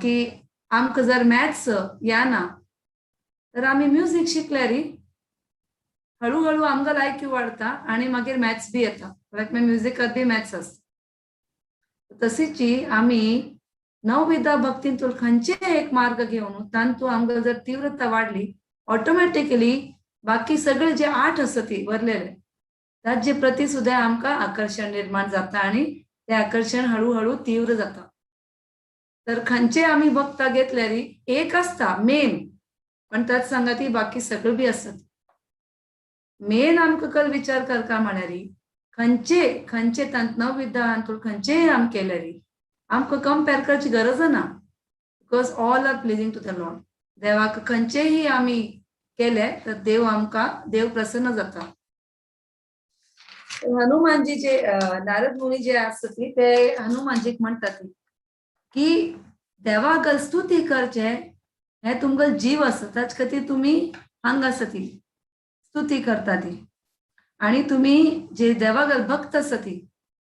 की आमकां जर मॅथ्स येना तर आमी म्युजीक शिकल्यार हळूहळू आमकां आयक्यू वाडता आनी मागीर मॅथ्स बी येता. लायक मागीर म्युजिकात बी मॅथ्स आसता. तशीच आमी नवविधा भक्तींतून खंयचे एक मार्ग घेवन तातूंत आमकां जर तीव्रता वाडली ऑटोमॅटिकली बाकी सगळे जे आठ आसा ती वरलेले ताजे प्रती सुद्दां आमकां आकर्शण निर्माण जाता आनी ते आकर्शण हळूहळू तीव्र जाता. तर खंयचे आमी भक्ता घेतल्यार एक आसता मेन, पण त्यात सांगा ती बाकी सगळे बी आसत. मेन आमकां कल विचार करता म्हळ्यार खंयचे खंयचे तांत नवविधा हातूंत खंयचेय आमी केल्यार आमकां कंपेर करची गरज ना, because all are pleasing to the Lord. देवाक खंयचेही आमी केले तर देव आमकां देव प्रसन्न जाता. हनुमानजी जे नारद मुनी जे आसता ते हनुमानजीक म्हणटात की देवाक स्तुती करचे हे तुमकां जीव आसा, ताचे खातीर तुमी हांगा आसा ती स्तुती करता ती, आणि तुमी जे देवाक भक्त आसा ती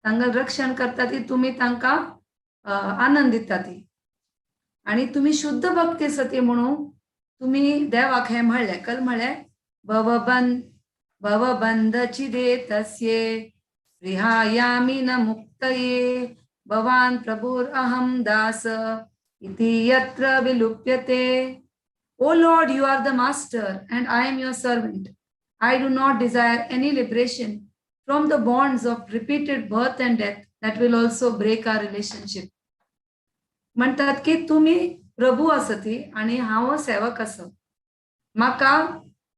तांकां रक्षण करता ती, तुमी तांकां आनंद दिता ती, आणि तुमी शुद्ध भक्ती आसा ती म्हणून तुमी देवाक हे म्हणलें कल म्हणलें भवबंध भवबंधछिदे तस्ये स्पृहायामि न मुक्तये भवान प्रभुर अहं दास इति यत्र विलुप्यते. O Lord, you are the master and I am your servant. I do not desire any liberation from the bonds of repeated birth and death that will also break our relationship. म्हणतात की तुम्ही प्रभू आसती आणि हांव सेवक आसा, म्हाका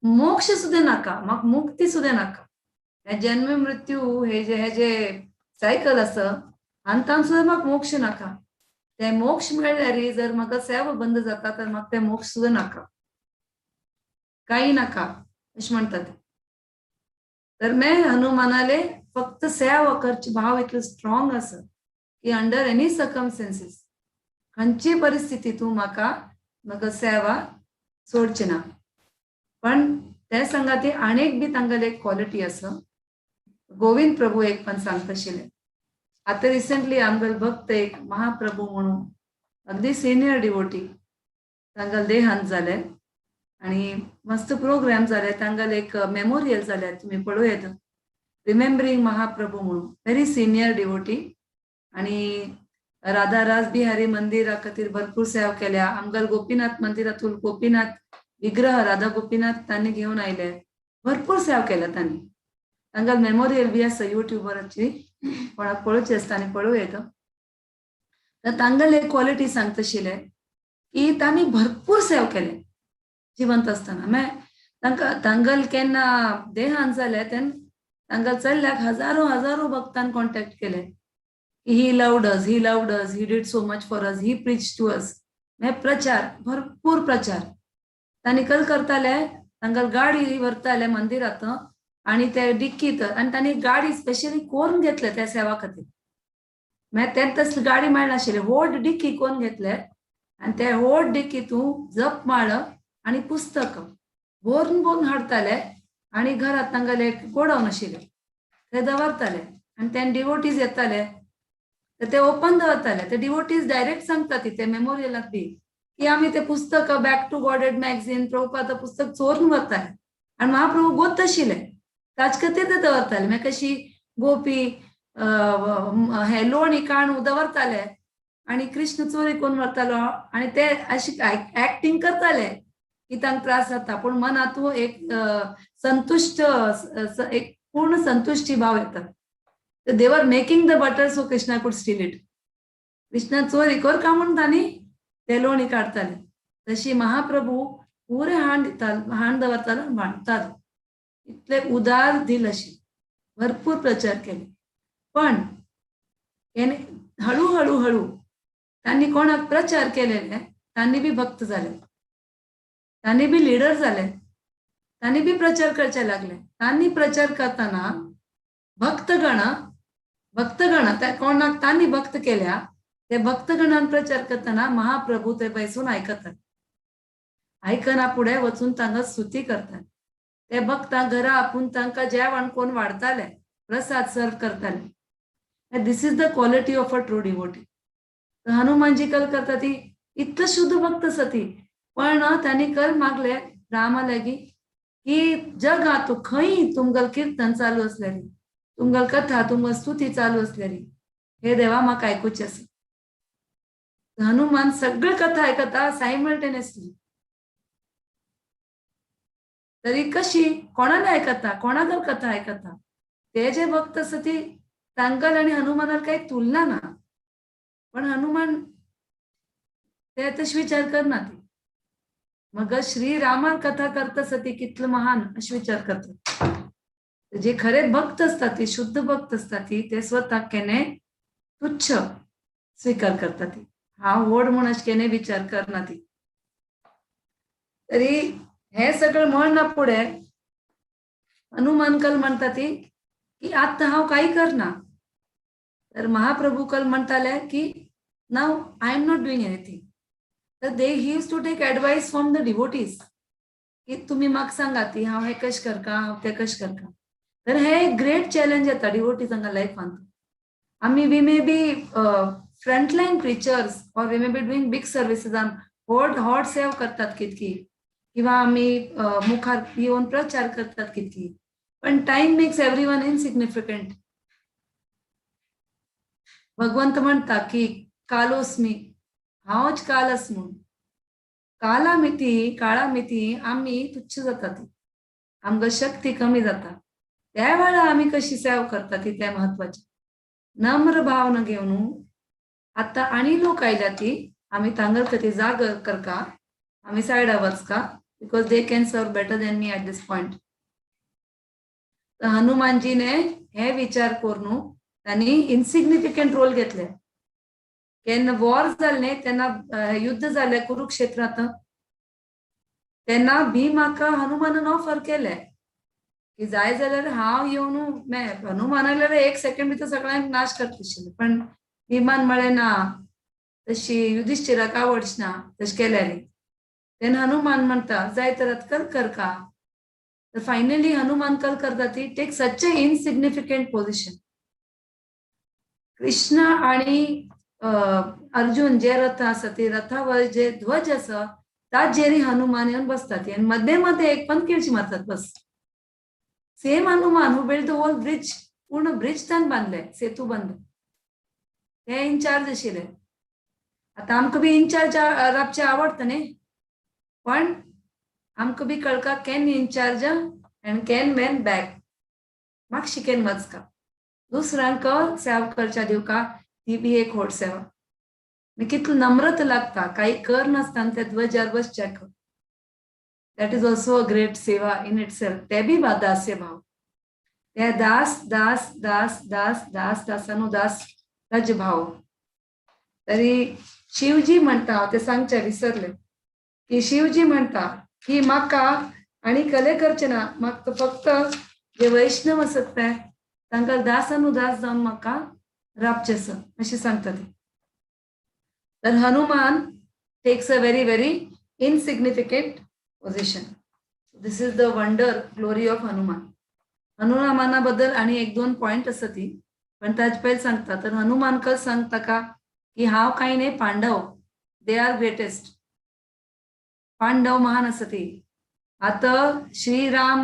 मोक्ष सुद्दां नाका, म्हाका मुक्ती सुद्दां नाका. हे जन्म मृत्यू हे जे सायकल आसा आनी सुद्दां म्हाका मोक्ष नाका. ते मोक्ष मेळ्ळ्यार जर म्हाका सेवा बंद जाता तर म्हाका ते मोक्ष सुद्दां नाका, काही नाका अशें म्हणटात. तर मे हनुमानाले फक्त सेवा करची भाव इतलो स्ट्रॉंग आसा की अंडर एनी सर्कमस्टेन्सीस खंयची परिस्थिती तूं म्हाका म्हाका सेवा सोडची ना. पण ते सांगा ती आणेक बी तांगेली एक क्वॉलिटी आसा. गोविंद प्रभू एक पण सांगताशिल्ले. आतां रिसेंटली आमगेले भक्त एक महाप्रभू म्हणून अगदी सिनियर डिवोटी तांगेले देहांत जाले आणि मस्त प्रोग्राम जाले. तांगेले एक मेमोरियल जाले, तुमी पळोवं येता, रिमेंबरींग महाप्रभू म्हणून. व्हेरी सिनियर डिवोटी आणि राधा रास बिहारी मंदिरा खातीर भरपूर सेवा केल्या. आमगेल गोपीनाथ मंदिरातून गोपीनाथ विग्रह राधा गोपीनाथ तांणी घेवन आयले, भरपूर सेवा केल्या तांणी. तांकां मेमोरियल बी आसा युट्यूबाची, कोणाक पळोवचें आसता आनी पळोवं येता. तर तांगेले एक क्वॉलिटी सांगताशिल्ले की तांणी भरपूर सेवा केले जिवंत आसतना. मागीर तांकां तांगल केन्ना देहांत जाले तेन्ना तांकां चल्ल्याक हजारो हजारो भक्तान कॉन्टेक्ट केले. He loved us, he loved us, he did so much for us, he preach to us. मागीर प्रचार, भरपूर प्रचार तांणी कल करताले. तांकां गाडी व्हरताले मंदिरांत आणि ते डिक्कीत आनी तांणी गाडी स्पेशली कोरून घेतले त्या सेवा खातीर. मागीर ते तसली गाडी मेळनाशिल्ली, व्हड डिक्की कोरून घेतले आनी ते व्हड डिक्कीतूं जप माळ आनी पुस्तक भरून भरून हाडटाले आनी घरात तांगेले गोडावन आशिल्ले ते दवरताले. आनी ते डिवोटीज येताले तर ते ओपन दवरताले. ते डिवोटीज डायरेक्ट सांगता ते मेमोरियलाक बी की आमी ते पुस्तक, back to Godhead magazine, Prabhupada पुस्तक चोरून व्हरताले आनी महाप्रभू गोत आशिल्ले ताचे खातीर ते दवरताले. मागीर कशी गोपी हे लोणी काणू दवरताले आणि कृष्ण चोरी करून व्हरतालो आणि ते अशी ऍक्टिंग करताले की तांकां त्रास जाता, पूण मनातूं एक संतुश्ट, एक पूर्ण संतुश्टी भाव येता. They were making the butter so Krishna could steal it. Krishna चोरी कर का म्हणून तांणी ते लोणी काडताले. तशी महाप्रभू पुरे हांड दिता, हांड दवरतालो, वांटतालो. इतले उदार दिल अशी भरपूर प्रचार केले. पण हळूहळू हळू त्यांनी कोणाक प्रचार केलेले, त्यांनी बी भक्त झाले, त्यांनी बी लिडर झाले, त्यांनी बी प्रचार करचे लागले. त्यांनी प्रचार करताना भक्तगण भक्तगण त्या कोणाक तांणी भक्त केल्या ते भक्तगणान प्रचार करताना महाप्रभू ते बैसून आयकतात. आयकना फुडें वचून तांकां स्तुती करतात. ते भक्तां घरा आपूण तांकां जेवण कोण वाडताले, प्रसाद सर्व करताले. This is the quality of a true devotee. Hanumanji कल करता ती इतलं शुद्ध भक्त आसा ती, पण त्यांनी कल मागले रामा लागी की जगात खंय तुमगल कीर्तन चालू असलेली, तुमगल कथा, तुमगल स्तुती चालू असलेली, हे देवा म्हाका आयकुचें आसा. हनुमान सगळे कथा आयकता सायमल्टेनियसली. तरी कशी कोणाला आयकता, कोणागल कथा आयकता, ते जे भक्त आसा ती तांकां आनी हनुमानाक काही तुलना ना. पण हनुमान ते तशे विचार करना ती. मग श्रीरामान कथा करता आसा ती कितलं महान अशे विचार करतात. जे खरे भक्त असतात ती, शुद्ध भक्त असतात ती, ते स्वतः केने तुच्छ स्वीकार करतात ती. हांव व्हड म्हूण अशें केन्ना विचार करना ती. तरी हे सगळं म्हणना फुडें हनुमान कल म्हणटा ती की आतां हांव कांय करना. तर महाप्रभू कल म्हणटाले की now I am not doing anything. तर they he used to take advice from the devotees की तुम्ही म्हाका सांगा ती हांव हें कशें करका, हांव तें कशें करका. तर हे एक ग्रेट चॅलेंज येता डिवोटीजांक लायफांत. आमी we may be frontline preachers or we may be doing big services, व्हड हॉट सेवा करतात कितकी किंवा आमी मुखार येवन प्रचार करतात कितकी, पण time makes everyone insignificant. Bhagwant म्हणता की कालोस्मी, हांवच कालस म्हणून. काला मिती काळा मिती आमी तुच्छ जाता ती, आमकां शक्ती कमी जाता. त्या वेळार आमी कशी सेवा करता ती ते महत्वाचे. नम्र भावना घेवन आतां आनी लोक आयल्या ती आमी तांगल खातीर जाग करका, आमी सायडा वचका, because they can serve better than me at this point. तर हनुमानजीने हे विचार करून त्यांनी इनसिग्निफिकंट रोल घेतले. केन्ना वॉर जाल्लें तेन्ना, युद्ध जालें कुरुक्षेत्रांत, तेन्ना भीमाका हनुमानान ऑफर केले की जाय जाल्यार हांव येवन मे हनुमानाल्यार एक सेकंड भितर सगळ्यांक नाश करतले. पण भीमान म्हळें ना, तशी युधिष्ठिराक आवडच ना तशें केल्यार. तेन्ना हनुमान म्हणटा जाय तर कल कर का. तर फायनली हनुमान कल करता ती take such a insignificant position. Krishna आणि अर्जुन जे रथ आसा ते रथावर जे ध्वज आसा ताचेर हनुमान येवन बसतात आणि मध्ये मध्ये एक पण किळची मारतात बस. Same Hanuman who build the whole bridge, पूर्ण ब्रिज तान बांधले, सेतू बंद, ते इन्चार्ज आशिल्ले. आतां आमकां बी इन्चार्ज राबचें आवडटा न्ही, पण आमकां बी कळका can in-charge and can man back मातशी can वचका दुसऱ्यांक सेवा करच्या दिवका, ती बी एक व्हड सेवा. कितलो नम्रता लागता, काही कर नासतना त्या ध्वजार बसच्याक, that is also a great seva in itself. ते बी दास्य भाव, ते दास दास दास दास दास दासानुदास ताजे भाव. तरी शिवजी म्हणटा, हांव ते सांगचे विसरले की शिवजी म्हणटा की म्हाका आनी कले करचे ना, म्हाका फक्त जे वैष्णव आसत ते तांकां दासानुदास जावन म्हाका राबचें आसा अशें सांगता ती. तर Hanuman takes a very very insignificant position. This is the wonder glory of Hanuman. हनुमाना बद्दल आणि एक दोन पॉइंट आसा ती, पण ताजे पयलीं सांगता. तर हनुमान कस सांगता का की हांव कांय न्ही, Pandava they are greatest, Pandav महान आसा ती. आतां श्रीराम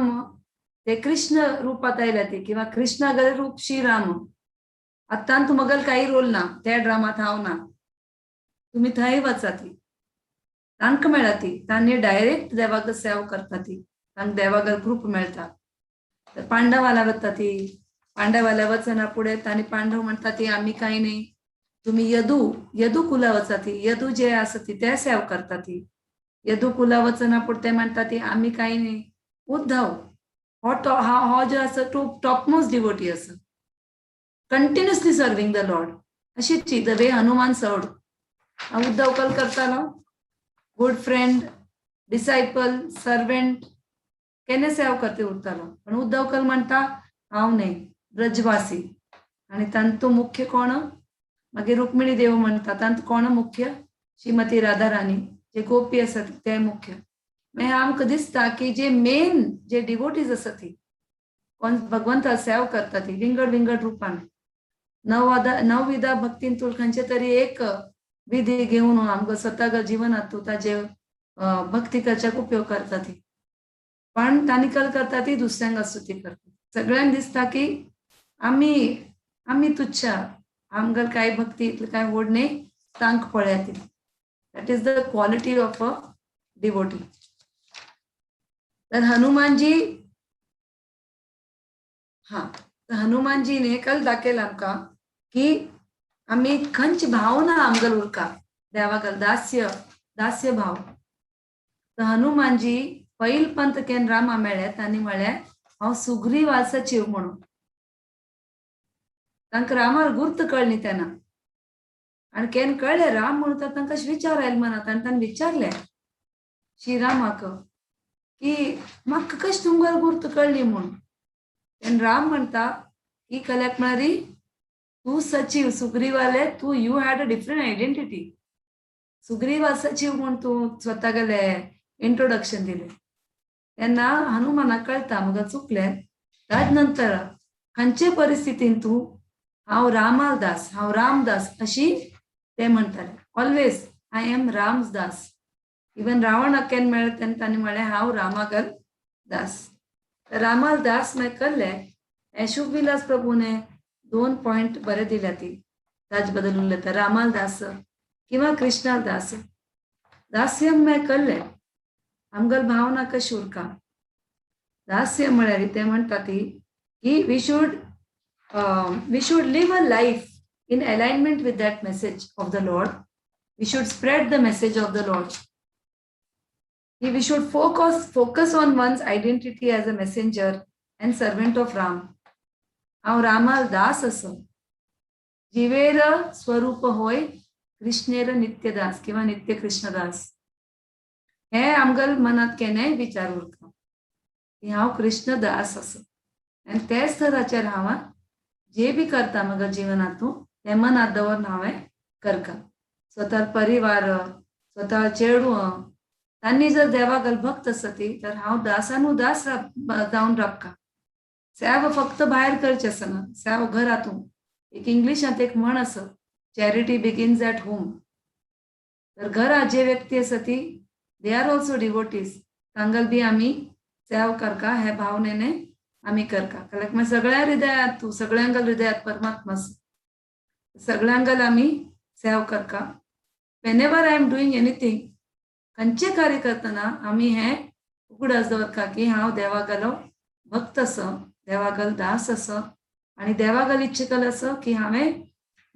ते कृष्ण रूपात आयल्या ती किंवा कृष्णागले रूप श्रीराम. आतां तुमगल काही रोल ना त्या ड्रामात, हांव ना, तुम्ही थंय वचा ती, तांकां मेळा ती, तांणी डायरेक्ट देवाक सेवा करता ती, तांकां देवाक कृप मेळटा. तर पांडवाला वता ती, पांडवाला वचना फुडें तांणी पांडव म्हणटा ती आमी कांय न्ही, तुम्ही यदू यदू कुला वचा ती, यदू जे आसा ती ते सेवा करता ती. यदू कुला वचना फुडें ते म्हणटा ती आमी कांय न्ही, उद्धव हो हो जो आसा तो टॉपमोस्ट डिवोटी आसा, कंटिन्युअसली सर्विंग the Lord. अशीच the way Hanuman served. Uddhav कल करतालो गुड फ्रेंड, डिसायपल, सर्वेंट, केन्ना सेवा करते उरतालो. पण उद्धव कल म्हणटा हांव न्ही, ब्रजवासी. आणि तांतू मुख्य कोण? मागीर रुक्मिणी देव म्हणटा तांतू कोण मुख्य? श्रीमती राधा राणी, जे गोपी आसात ते मुख्य. मागीर आमकां दिसता की जे मेन जे डिवोटीज आसा ती कोण भगवंता सेवा करता ती विंगड विंगड रुपान, नवदा नवविधा भक्तीन तूं खंयचे तरी एक विधी घेवन आमकां स्वताक जिवनात तूं ताजे भक्ती करच्याक उपयोग करता ती. पण तांणी कल करता ती दुसऱ्यांक स्तुती करता. सगळ्यांक दिसता की आमी आमी तुच्छ, आमकां काय भक्ती इतली काय व्हड न्ही, तांकां पळयात ती. That is the quality of a devotee. तर हनुमानजी, हा, तर हनुमानजीने कल दाखयला आमकां की आमी खंयची भावना आमगेर उरका देवाक, दास्य दास्य भाव. तर हनुमानजी पैल पंत केन रामा मेळ्ळे, तांणी म्हळें हांव सुग्रीवा सचीव म्हणून. तांकां रामार गुर्त कळ्ळी तेन्ना, आनी केन्ना कळ्ळें राम म्हणून तर तांकां विचार आयलो मनात. आनी तांणी विचारलें श्रीरामाक की म्हाका कशें तुमकां गुर्त कळ्ळी म्हणून. तेन्ना राम म्हणटा ही कल्याक म्हळ्यार तूं सचीव सुग्रीवाले, तूं you had a different identity. Sugriva सचीव म्हूण तूं स्वता गेले इंट्रोडक्शन दिलें. तेन्ना हनुमानाक कळटा म्हाका चुकलें. ताज नंतर खंयचे परिस्थितीन तूं हांव रामाल दास, हांव रामदास अशी ते म्हणटाले. Always I am Ram's das. Even रावणाक केन्ना मेळ्ळें तेन्ना तांणी म्हळें हांव रामागल दास. रामाल दास मागीर कळ्ळें. हे शुभविलास प्रभूने दोन पॉयंट बरे दिल्या ती ताज बद्दल उलयता, रामाल दास किंवा कृष्णाल दास. दास्यम मागीर कळ्ळें आमगेल भावना कशी उरका. दास्य म्हळ्यार ते म्हणटा ती की we should live a life in alignment with that message of the Lord. We should spread the message of the Lord. We should focus on one's identity as a messenger and servant of Ram. हांव रामाल दास असो, जिवेर स्वरूप होय कृष्णेर नित्यदास किंवा नित्य कृष्णदास. हे आमगेल मनात केन्नाय विचार उरता की हांव कृष्णदास असो, आनी तेच थराचेर हांव जे बी करता म्हज्या जिवनांतू ते मनात दवरून हांवें करता. स्वता परिवार, स्वता चेडूं. तांणी जर देवागल भक्त आसती तर हांव दासानुदास जावन राबका. सेवा फक्त भायर करचे आसना, सेवा घरातून. एक इंग्लिशांत एक म्हण आसा, चॅरिटी बिगिन्स एट होम. तर घरात जे व्यक्ती आसा ती they are also devotees, तांगल बी आमी सेवा करका हे भावनेने आमी करका. कारण मागीर सगळ्या हृदयात तूं सगळ्यांगल हृदयात परमात्मा आसा, सगळ्यांगल आमी सेवा करका. Whenever I am doing anything, खंयचे कार्य करतना आमी हे उगडास दवरका की हांव देवागलो भक्त आसा, देवागल दास आसा आनी देवागल इच्छेकल आसा की हांवें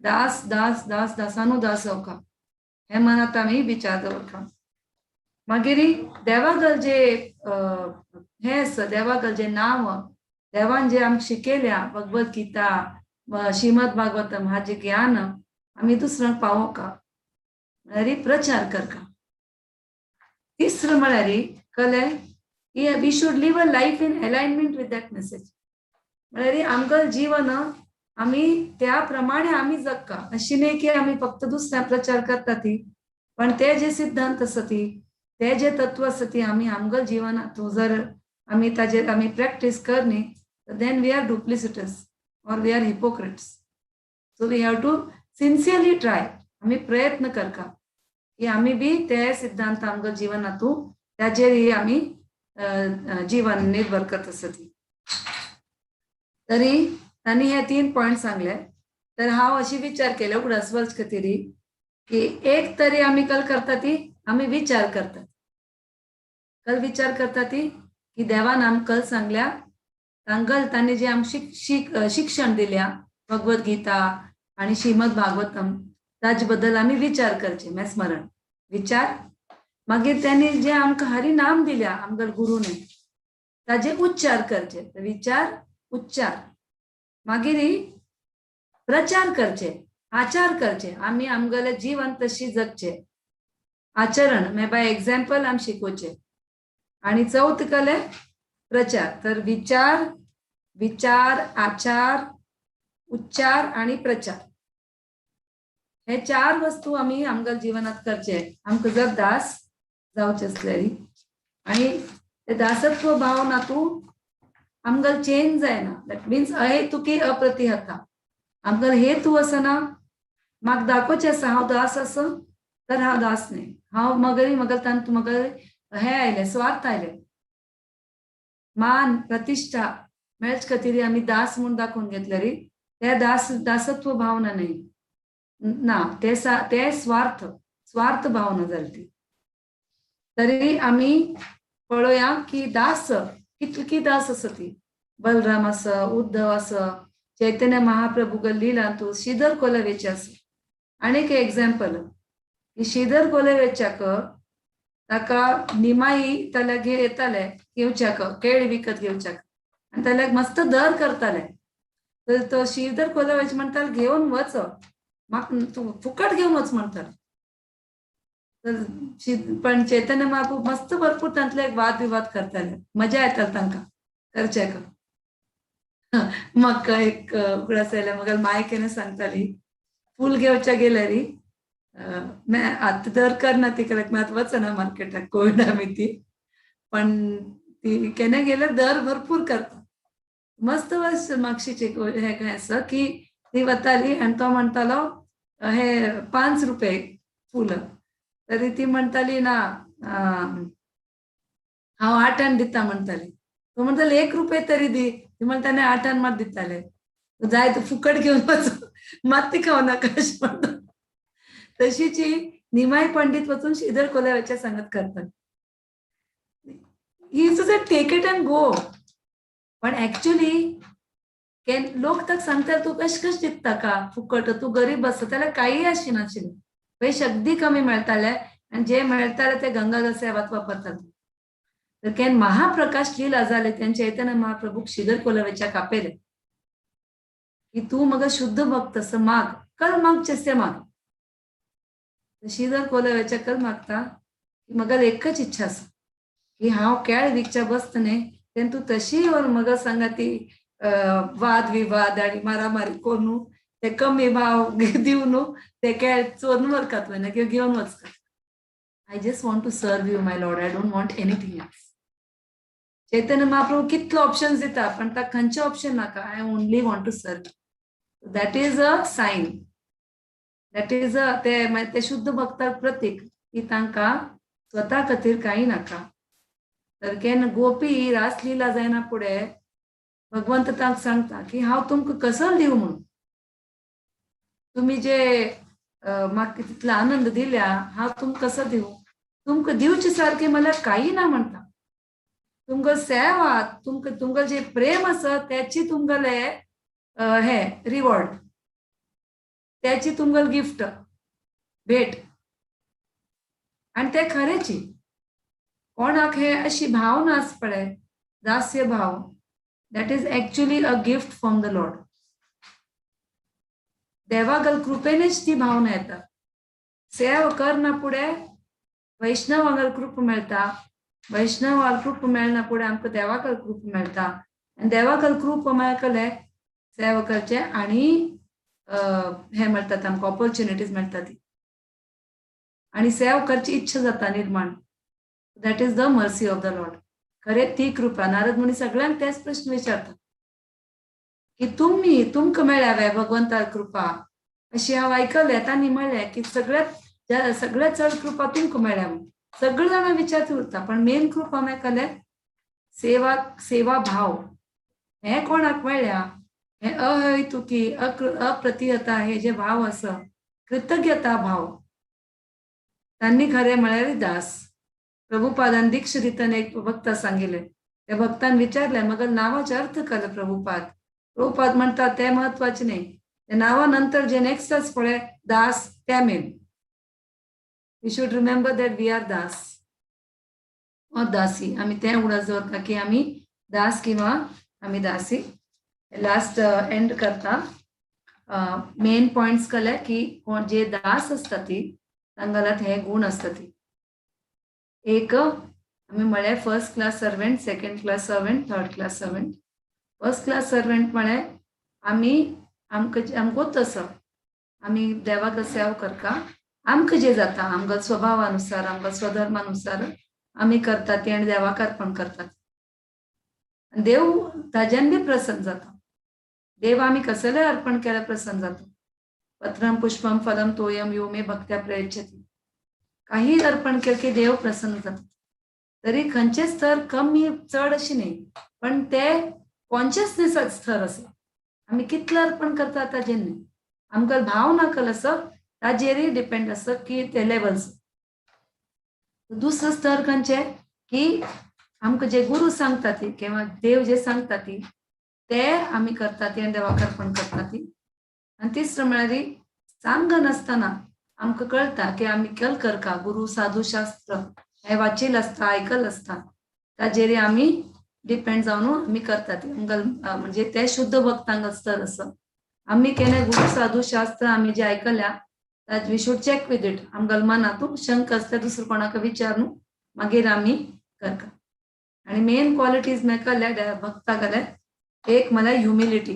दास दास दास दासानुदास जावका, हे मनात आमी विचार दवरका. मागीर देवागल जे हे आसा, देवागल जे नांव देवान जे आमकां शिकयल्या, भगवत गीता, श्रीमद भागवतम, हाजें ज्ञान आमी दुसऱ्यांक पावोवका, म्हळ्यार प्रचार करका. तिसरें म्हळ्यार कळ्ळें की we should live a life in alignment with that message. म्हळ्यार आमगेलें जीवन आमी त्या प्रमाणे आमी जगका, अशी न्ही की आमी फक्त दुसऱ्या प्रचार करता ती, पण ते जे सिद्धांत आसा ती, ते जे तत्व आसा ती आमी आमगेले जिवनांत जर आमी ताजेर आमी प्रॅक्टीस कर न्ही, then we are duplicitous or we are hypocrites. So we have to sincerely try, आमी प्रयत्न करका की आमी बी ते सिद्धांत आमगेले जिवनांतू ताजेर आमी जीवन निर्भर करत आसा ती. तरी तांणी हे 3 पॉयंट सांगले. तर हांव अशी विचार केले उगडास वच खातीर की एक तरी आमी कल करता ती आमी विचार करतात, कल विचार करता ती की देवान आमकां कल सांगल्या, तांगल तांणी जे आमकां शिक्षण दिल्या भगवत गीता आनी श्रीमद भागवतम, ताजे बद्दल आमी विचार करचे, म्हळ्यार स्मरण विचार. मागीर त्यांनी जे आमकां हरी नाम दिल्या आमगेले गुरूने, ताजे उच्चार करचे, विचार उच्चार. मागीर प्रचार करचे, आचार करचे, आमी आमगेले जीवन तशी जगचे, आचरण म्हळ्यार बाय एग्जाम्पल आमी शिकोवचे. आनी चवथ कले प्रचार. तर विचार, विचार, आचार, उच्चार आणि प्रचार हे 4 वस्तू आमी आमगेल्या जिवनात करचे आमकां जर दास जावचे आसल्यार. आणि ते दासत्व भाव ना तूं आमगेल चेंज जायना, that means अहेतुकी अप्रतिहता. आमगेल हेतू आसना, म्हाका दाखोवचें आसा हांव दास आसा तर हांव दास न्ही, हांव मगरी मगल तांतू मगल हे आयले, स्वार्थ आयले, मान प्रतिष्ठा मेळचे खातीर आमी दास म्हूण दाखोवन घेतले रे, ते दास दासत्व भावना न्ही ना, ते ते स्वार्थ, स्वार्थ भावना जाली ती. तरी आमी पळोवया की दास कितकी दास आसा ती, बलराम आसा, उद्धव आसा, चैतन्य महाप्रभू लीला तूं श्रीधर कोलवेचे आसा. आनीक एग्जाम्पल की श्रीधर कोलवेच्याक ताका निमाई ताल्या येताले घेवच्याक, केळी विकत घेवच्याक, आनी ताल्याक मस्त दर करताले. तर तो श्रीधर कोलवेच म्हणटाले घेवन वच, म्हाका तूं फुकट घेवन वच म्हणटाले. तर पण चैतन्य महाप्रभू मस्त भरपूर तांतले एक वाद विवाद करताले, मजा येताले तांकां करच्याक. म्हाका एक उगडास आयले, म्हाका माय केन्ना सांगताली फूल घेवच्या गेल्यार आतां दर करना ती, कित्याक आतां वचना मार्केटाक कोविडा ती, पण ती केन्ना गेल्यार दर भरपूर करता. मस्त वस मागशीचे हे काय आसा की ती वताली आनी तो म्हणटालो हे 5 रुपये फूल, तरी ती म्हणटाली ना हांव 8 दिता म्हणटाली. तो म्हणटालो 1 रुपये तरी दी, ती म्हणटा न्ही 8 मात दिताले, जाय तूं फुकट घेवन वच, मात ती खावं नाका अशें म्हणटा. तशीच ही निमाई पंडित वचून श्रीधर कोल्याच्या सांगत करतात. He used to say take it and go. पण ऍक्च्युली लोक ताका सांगतात तूं कश कश दिता का फुकट, तूं गरीब आसा, त्याला काही आशिनाशिल्लें, पयशे अगदी कमी मेळटाले आनी जे मेळटाले ते गंगाधर सेवात वापरतात. तर केन महाप्रकाश लीला जाले तेंचे चैतन्य महाप्रभूक श्रीधर कोलवेच्या कापेले की तूं मग शुद्ध भक्त असं माग, कल मागचेस ते माग. श्रीधर कोलवेच्या कल मागता की मगल एकच इच्छा आसा की हांव केळ विकच्या बसत न्ही तेन्ना तूं तशी येवन मग सांगा ती वाद विवाद आनी मारामारी करून ते कमी भाव दिवन ते केळ चोरून व्हरका तुवें किंवा घेवन वचका. I just want to serve you, my Lord. I don't want anything else. Chaitanya Mahaprabhu कितलो ऑप्शन्स दिता, पण ताका खंयचे ऑप्शन नाका. I only want to serve. That is a sign, that is a ते ते शुद्ध भक्ताक प्रतीक की तांकां स्वता खातीर कांय नाका. तर केन्ना गोपी रासलीला जायना फुडें भगवंत तांकां सांगता की हांव तुमकां कसो दिवं म्हणून, तुम्ही जे म्हाका तितलो आनंद दिल्या, हांव तुमकां कसो दिवं? तुमकां दिवचे सारकें मला काही ना म्हणटा. तुमकां सेवा, तुमकां तुमकां जे प्रेम आसा त्याची तुमगेले हे रिवॉर्ड, त्याची तुमगेले गिफ्ट, भेट. आणि ते खरेची कोणाक हे अशी भावना आस पळय, दास्य भाव, that is actually a gift from the Lord. देवागल कृपेनेच ती भावना येता. सेवा करना फुडें वैष्णवांगल कृप मेळटा. वैष्णवाल कृप मेळना फुडें आमकां देवाकल कृप मेळटा आनी देवाकल कृप मेळकले सेवा करचे आणि हे मेळटात आमकां, ऑपॉर्च्युनिटीज मेळटा ती आणि सेवा करची इच्छा जाता निर्माण. That is the mercy of the Lord. खरे ती कृपा. नारद मुनी सगळ्यांक तेच प्रश्न विचारता की तुम्ही तुमकां मेळ्ळ्या भगवंतार कृपा, अशी हांव आयकलें. तांणी म्हणलें की सगळ्यात सगळ्यात चड कृपा तुमकां मेळ्ळ्या म्हणून. सगळे जाणां विचारत उरता, पण मेन कृपा मेळकले सेवा, सेवा भाव हे कोणाक मेळ्ळ्या, हे अहैतुकी, अप्रतिहता हे जे भाव आसा, कृतज्ञता भाव, त्यांनी खरे म्हळ्यार दास. प्रभुपादान दीक्षा दितना एक भक्ता सांगिले, त्या भक्तान विचारले, मग नावाचे अर्थ कळलं प्रभुपाद. प्रभुपाद म्हणतात, ते महत्वाचे नाही, त्या नावानंतर जे नेक्स्ट आस पळय दास, त्या main. We should remember that we are Das or दासी. आम्ही ते उगडास दवरता की आम्ही दास किंवा आम्ही दासी. लास्ट एंड करता. मेन पॉइंट्स कळ्ळे की कोण जे दास आसता ती तांगेल्यात हे गुण आसता ती. एक आमी म्हळें first class servant, second class servant, third class servant. First class servant म्हळ्यार आमी आमकां आमकोच आसा, आमी देवाक सेवा करता, आमकां जे जाता आमकां स्वभावानुसार, आमकां स्वधर्मानुसार आमी करता ती आनी देवाक अर्पण करतात. देव ताज्यान बी प्रसन्न जाता. देव आमी कसलें अर्पण केल्यार प्रसन्न जाता. पत्रम पुष्पम फलम तोयम यो मे भक्त्या प्रयच्छती. काही अर्पण केलं की देव प्रसन्न जाता. तरी खंयचे स्तर कमी चड अशी न्ही, पण ते कॉन्शियसनेस स्तर आसा. आमी कितलें अर्पण करता ताजेर न्ही, आमकां भाव नाकल आसा ताजेरय डिपेंड आसा की ते लेवल्स. दुसरो स्तर खंयचे की आमकां जे गुरू सांगता ती किंवा देव जे सांगता ती ते आमी करता ती आनी देवाक अर्पण करता ती. आनी तिसरो म्हळ्यार सांगनासतना आमकां कळटा की आमी कल करका, गुरू साधू शास्त्र हे वाचिल आसता, आयकल आसता, ताजेर आमी डिपेंड जावन आमी करता ती. आमकां म्हणजे ते शुद्ध भक्तांक स्तर आसा. आमी केन्ना गुरू साधू शास्त्र आमी जे आयकल्या, we should check with it. आमकां मनातून शंका आसल्यार दुसरो कोणाक विचारून मागीर आमी करता. आणि मेन क्वालिटीज मेळकल्या भक्ता जाल्यार एक म्हळ्यार ह्युमिलिटी.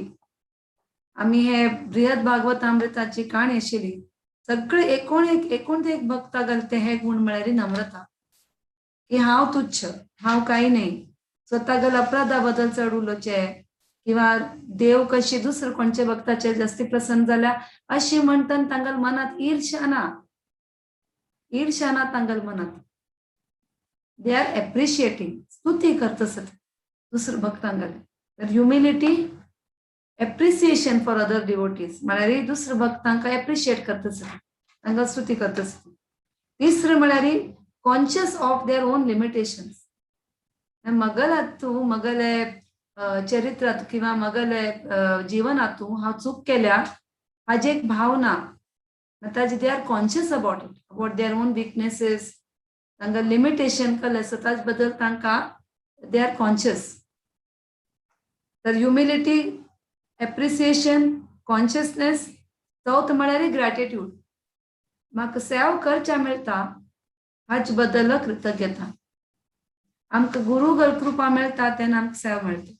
आमी हे बृहद भागवतामृताची काणी आशिल्ली, सगळे एकूण एक एकूण एक भक्ता घालते हे गुण म्हळ्यार नम्रता, की हांव तुच्छ, हांव काही नाही, स्वतः गल अपराधा बद्दल चड उलोवचे किंवा देव कशी दुसरं कोणच्या भक्ताचेर जास्ती प्रसन्न जाल्या अशी म्हणटन तांगल मनात ईर्ष्या ना, ईर्ष्या ना तांगल मनात. They are appreciating, स्तुती करतस दुसरं भक्तांगले. तर humility, appreciation for other devotees म्हळ्यार दुसऱ्या भक्तांक एप्रिशिएट करतस, तांकां स्तुती करतस. तिसरें म्हळ्यार conscious of their own limitations. मगलातू मगले चरित्रात किंवा मगले जीवनातू हांव चूक केल्या हाजी एक भावना ताजी. They are conscious about it, about their own weaknesses. तांकां लिमिटेशन कळ्ळें आसा, ताज बद्दल तांकां they are conscious. तर ह्युमिलिटी, एप्रिसिएशन, कॉन्शियसनेस. चवथ म्हळ्यार ग्रॅटिट्यूड. म्हाका सेव करच्या मेळटा हाचे बद्दल कृतज्ञता. आमकां गुरू गल कृपा मेळटा तेन्ना आमकां सेवा मेळटा.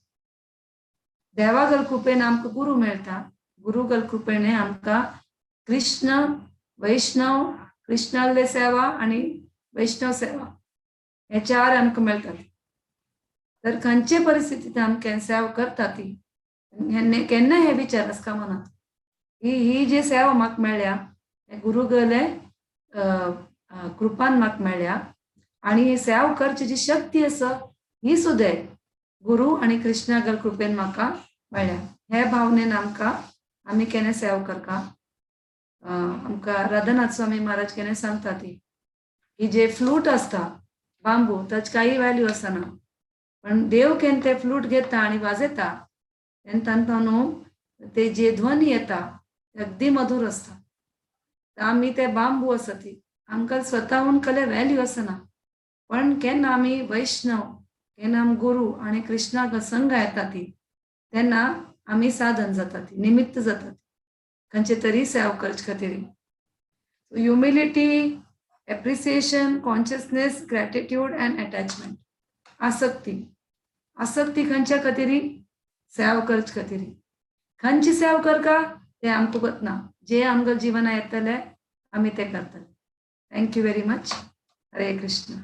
देवा गल कृपेन आमकां गुरू मेळटा. गुरू गल कृपेने आमकां कृष्ण, वैष्णव, कृष्णाले सेवा आणि वैष्णव सेवा, हे चार आमकां मेळटात. तर खंयचे परिस्थितींत आमकां सेवा करता ती केन्ना हे विचार आसता मनात ही ही जी सेवा म्हाका मेळ्ळ्या, गुरुगले कृपान म्हाका मेळ्ळ्या आनी ही सेवा करची जी शक्ती आसा ही सुद्दां गुरु आनी कृष्णागल कृपेन म्हाका मेळ्ळ्या. हे भावनेन आमकां आमी केन्ना सेवा करता. आमकां राधानाथ स्वामी महाराज केन्ना सांगता ती की जे फ्लूट आसता बांबू ताची कांय व्हॅल्यू आसना, पण देव केन्ना ते फ्लूट घेता आनी वाजयता तेन्ना तांकां न्हू ते जे ध्वनी येता ते अगदी मधूर आसता. आमी ते बांबू आसा ती आमकां स्वताहून कसले व्हॅल्यू आसना, पण केन्ना आमी वैष्णव, केन्ना आमी गुरु आनी कृष्णाक संग येता ती तेन्ना आमी साधन जाता ती, निमित्त जाता ती खंयचे तरी सेवा करचे खातीर. Humility, appreciation, consciousness, gratitude and attachment. आसक्ती, आसक्ती खंयच्या खातीर? सेवा करचे खातीर. खंयची सेवा करका ते आमकां वतना जे आमकां जिवना येतले आमी ते करतले. Thank you very much. Hare Krishna.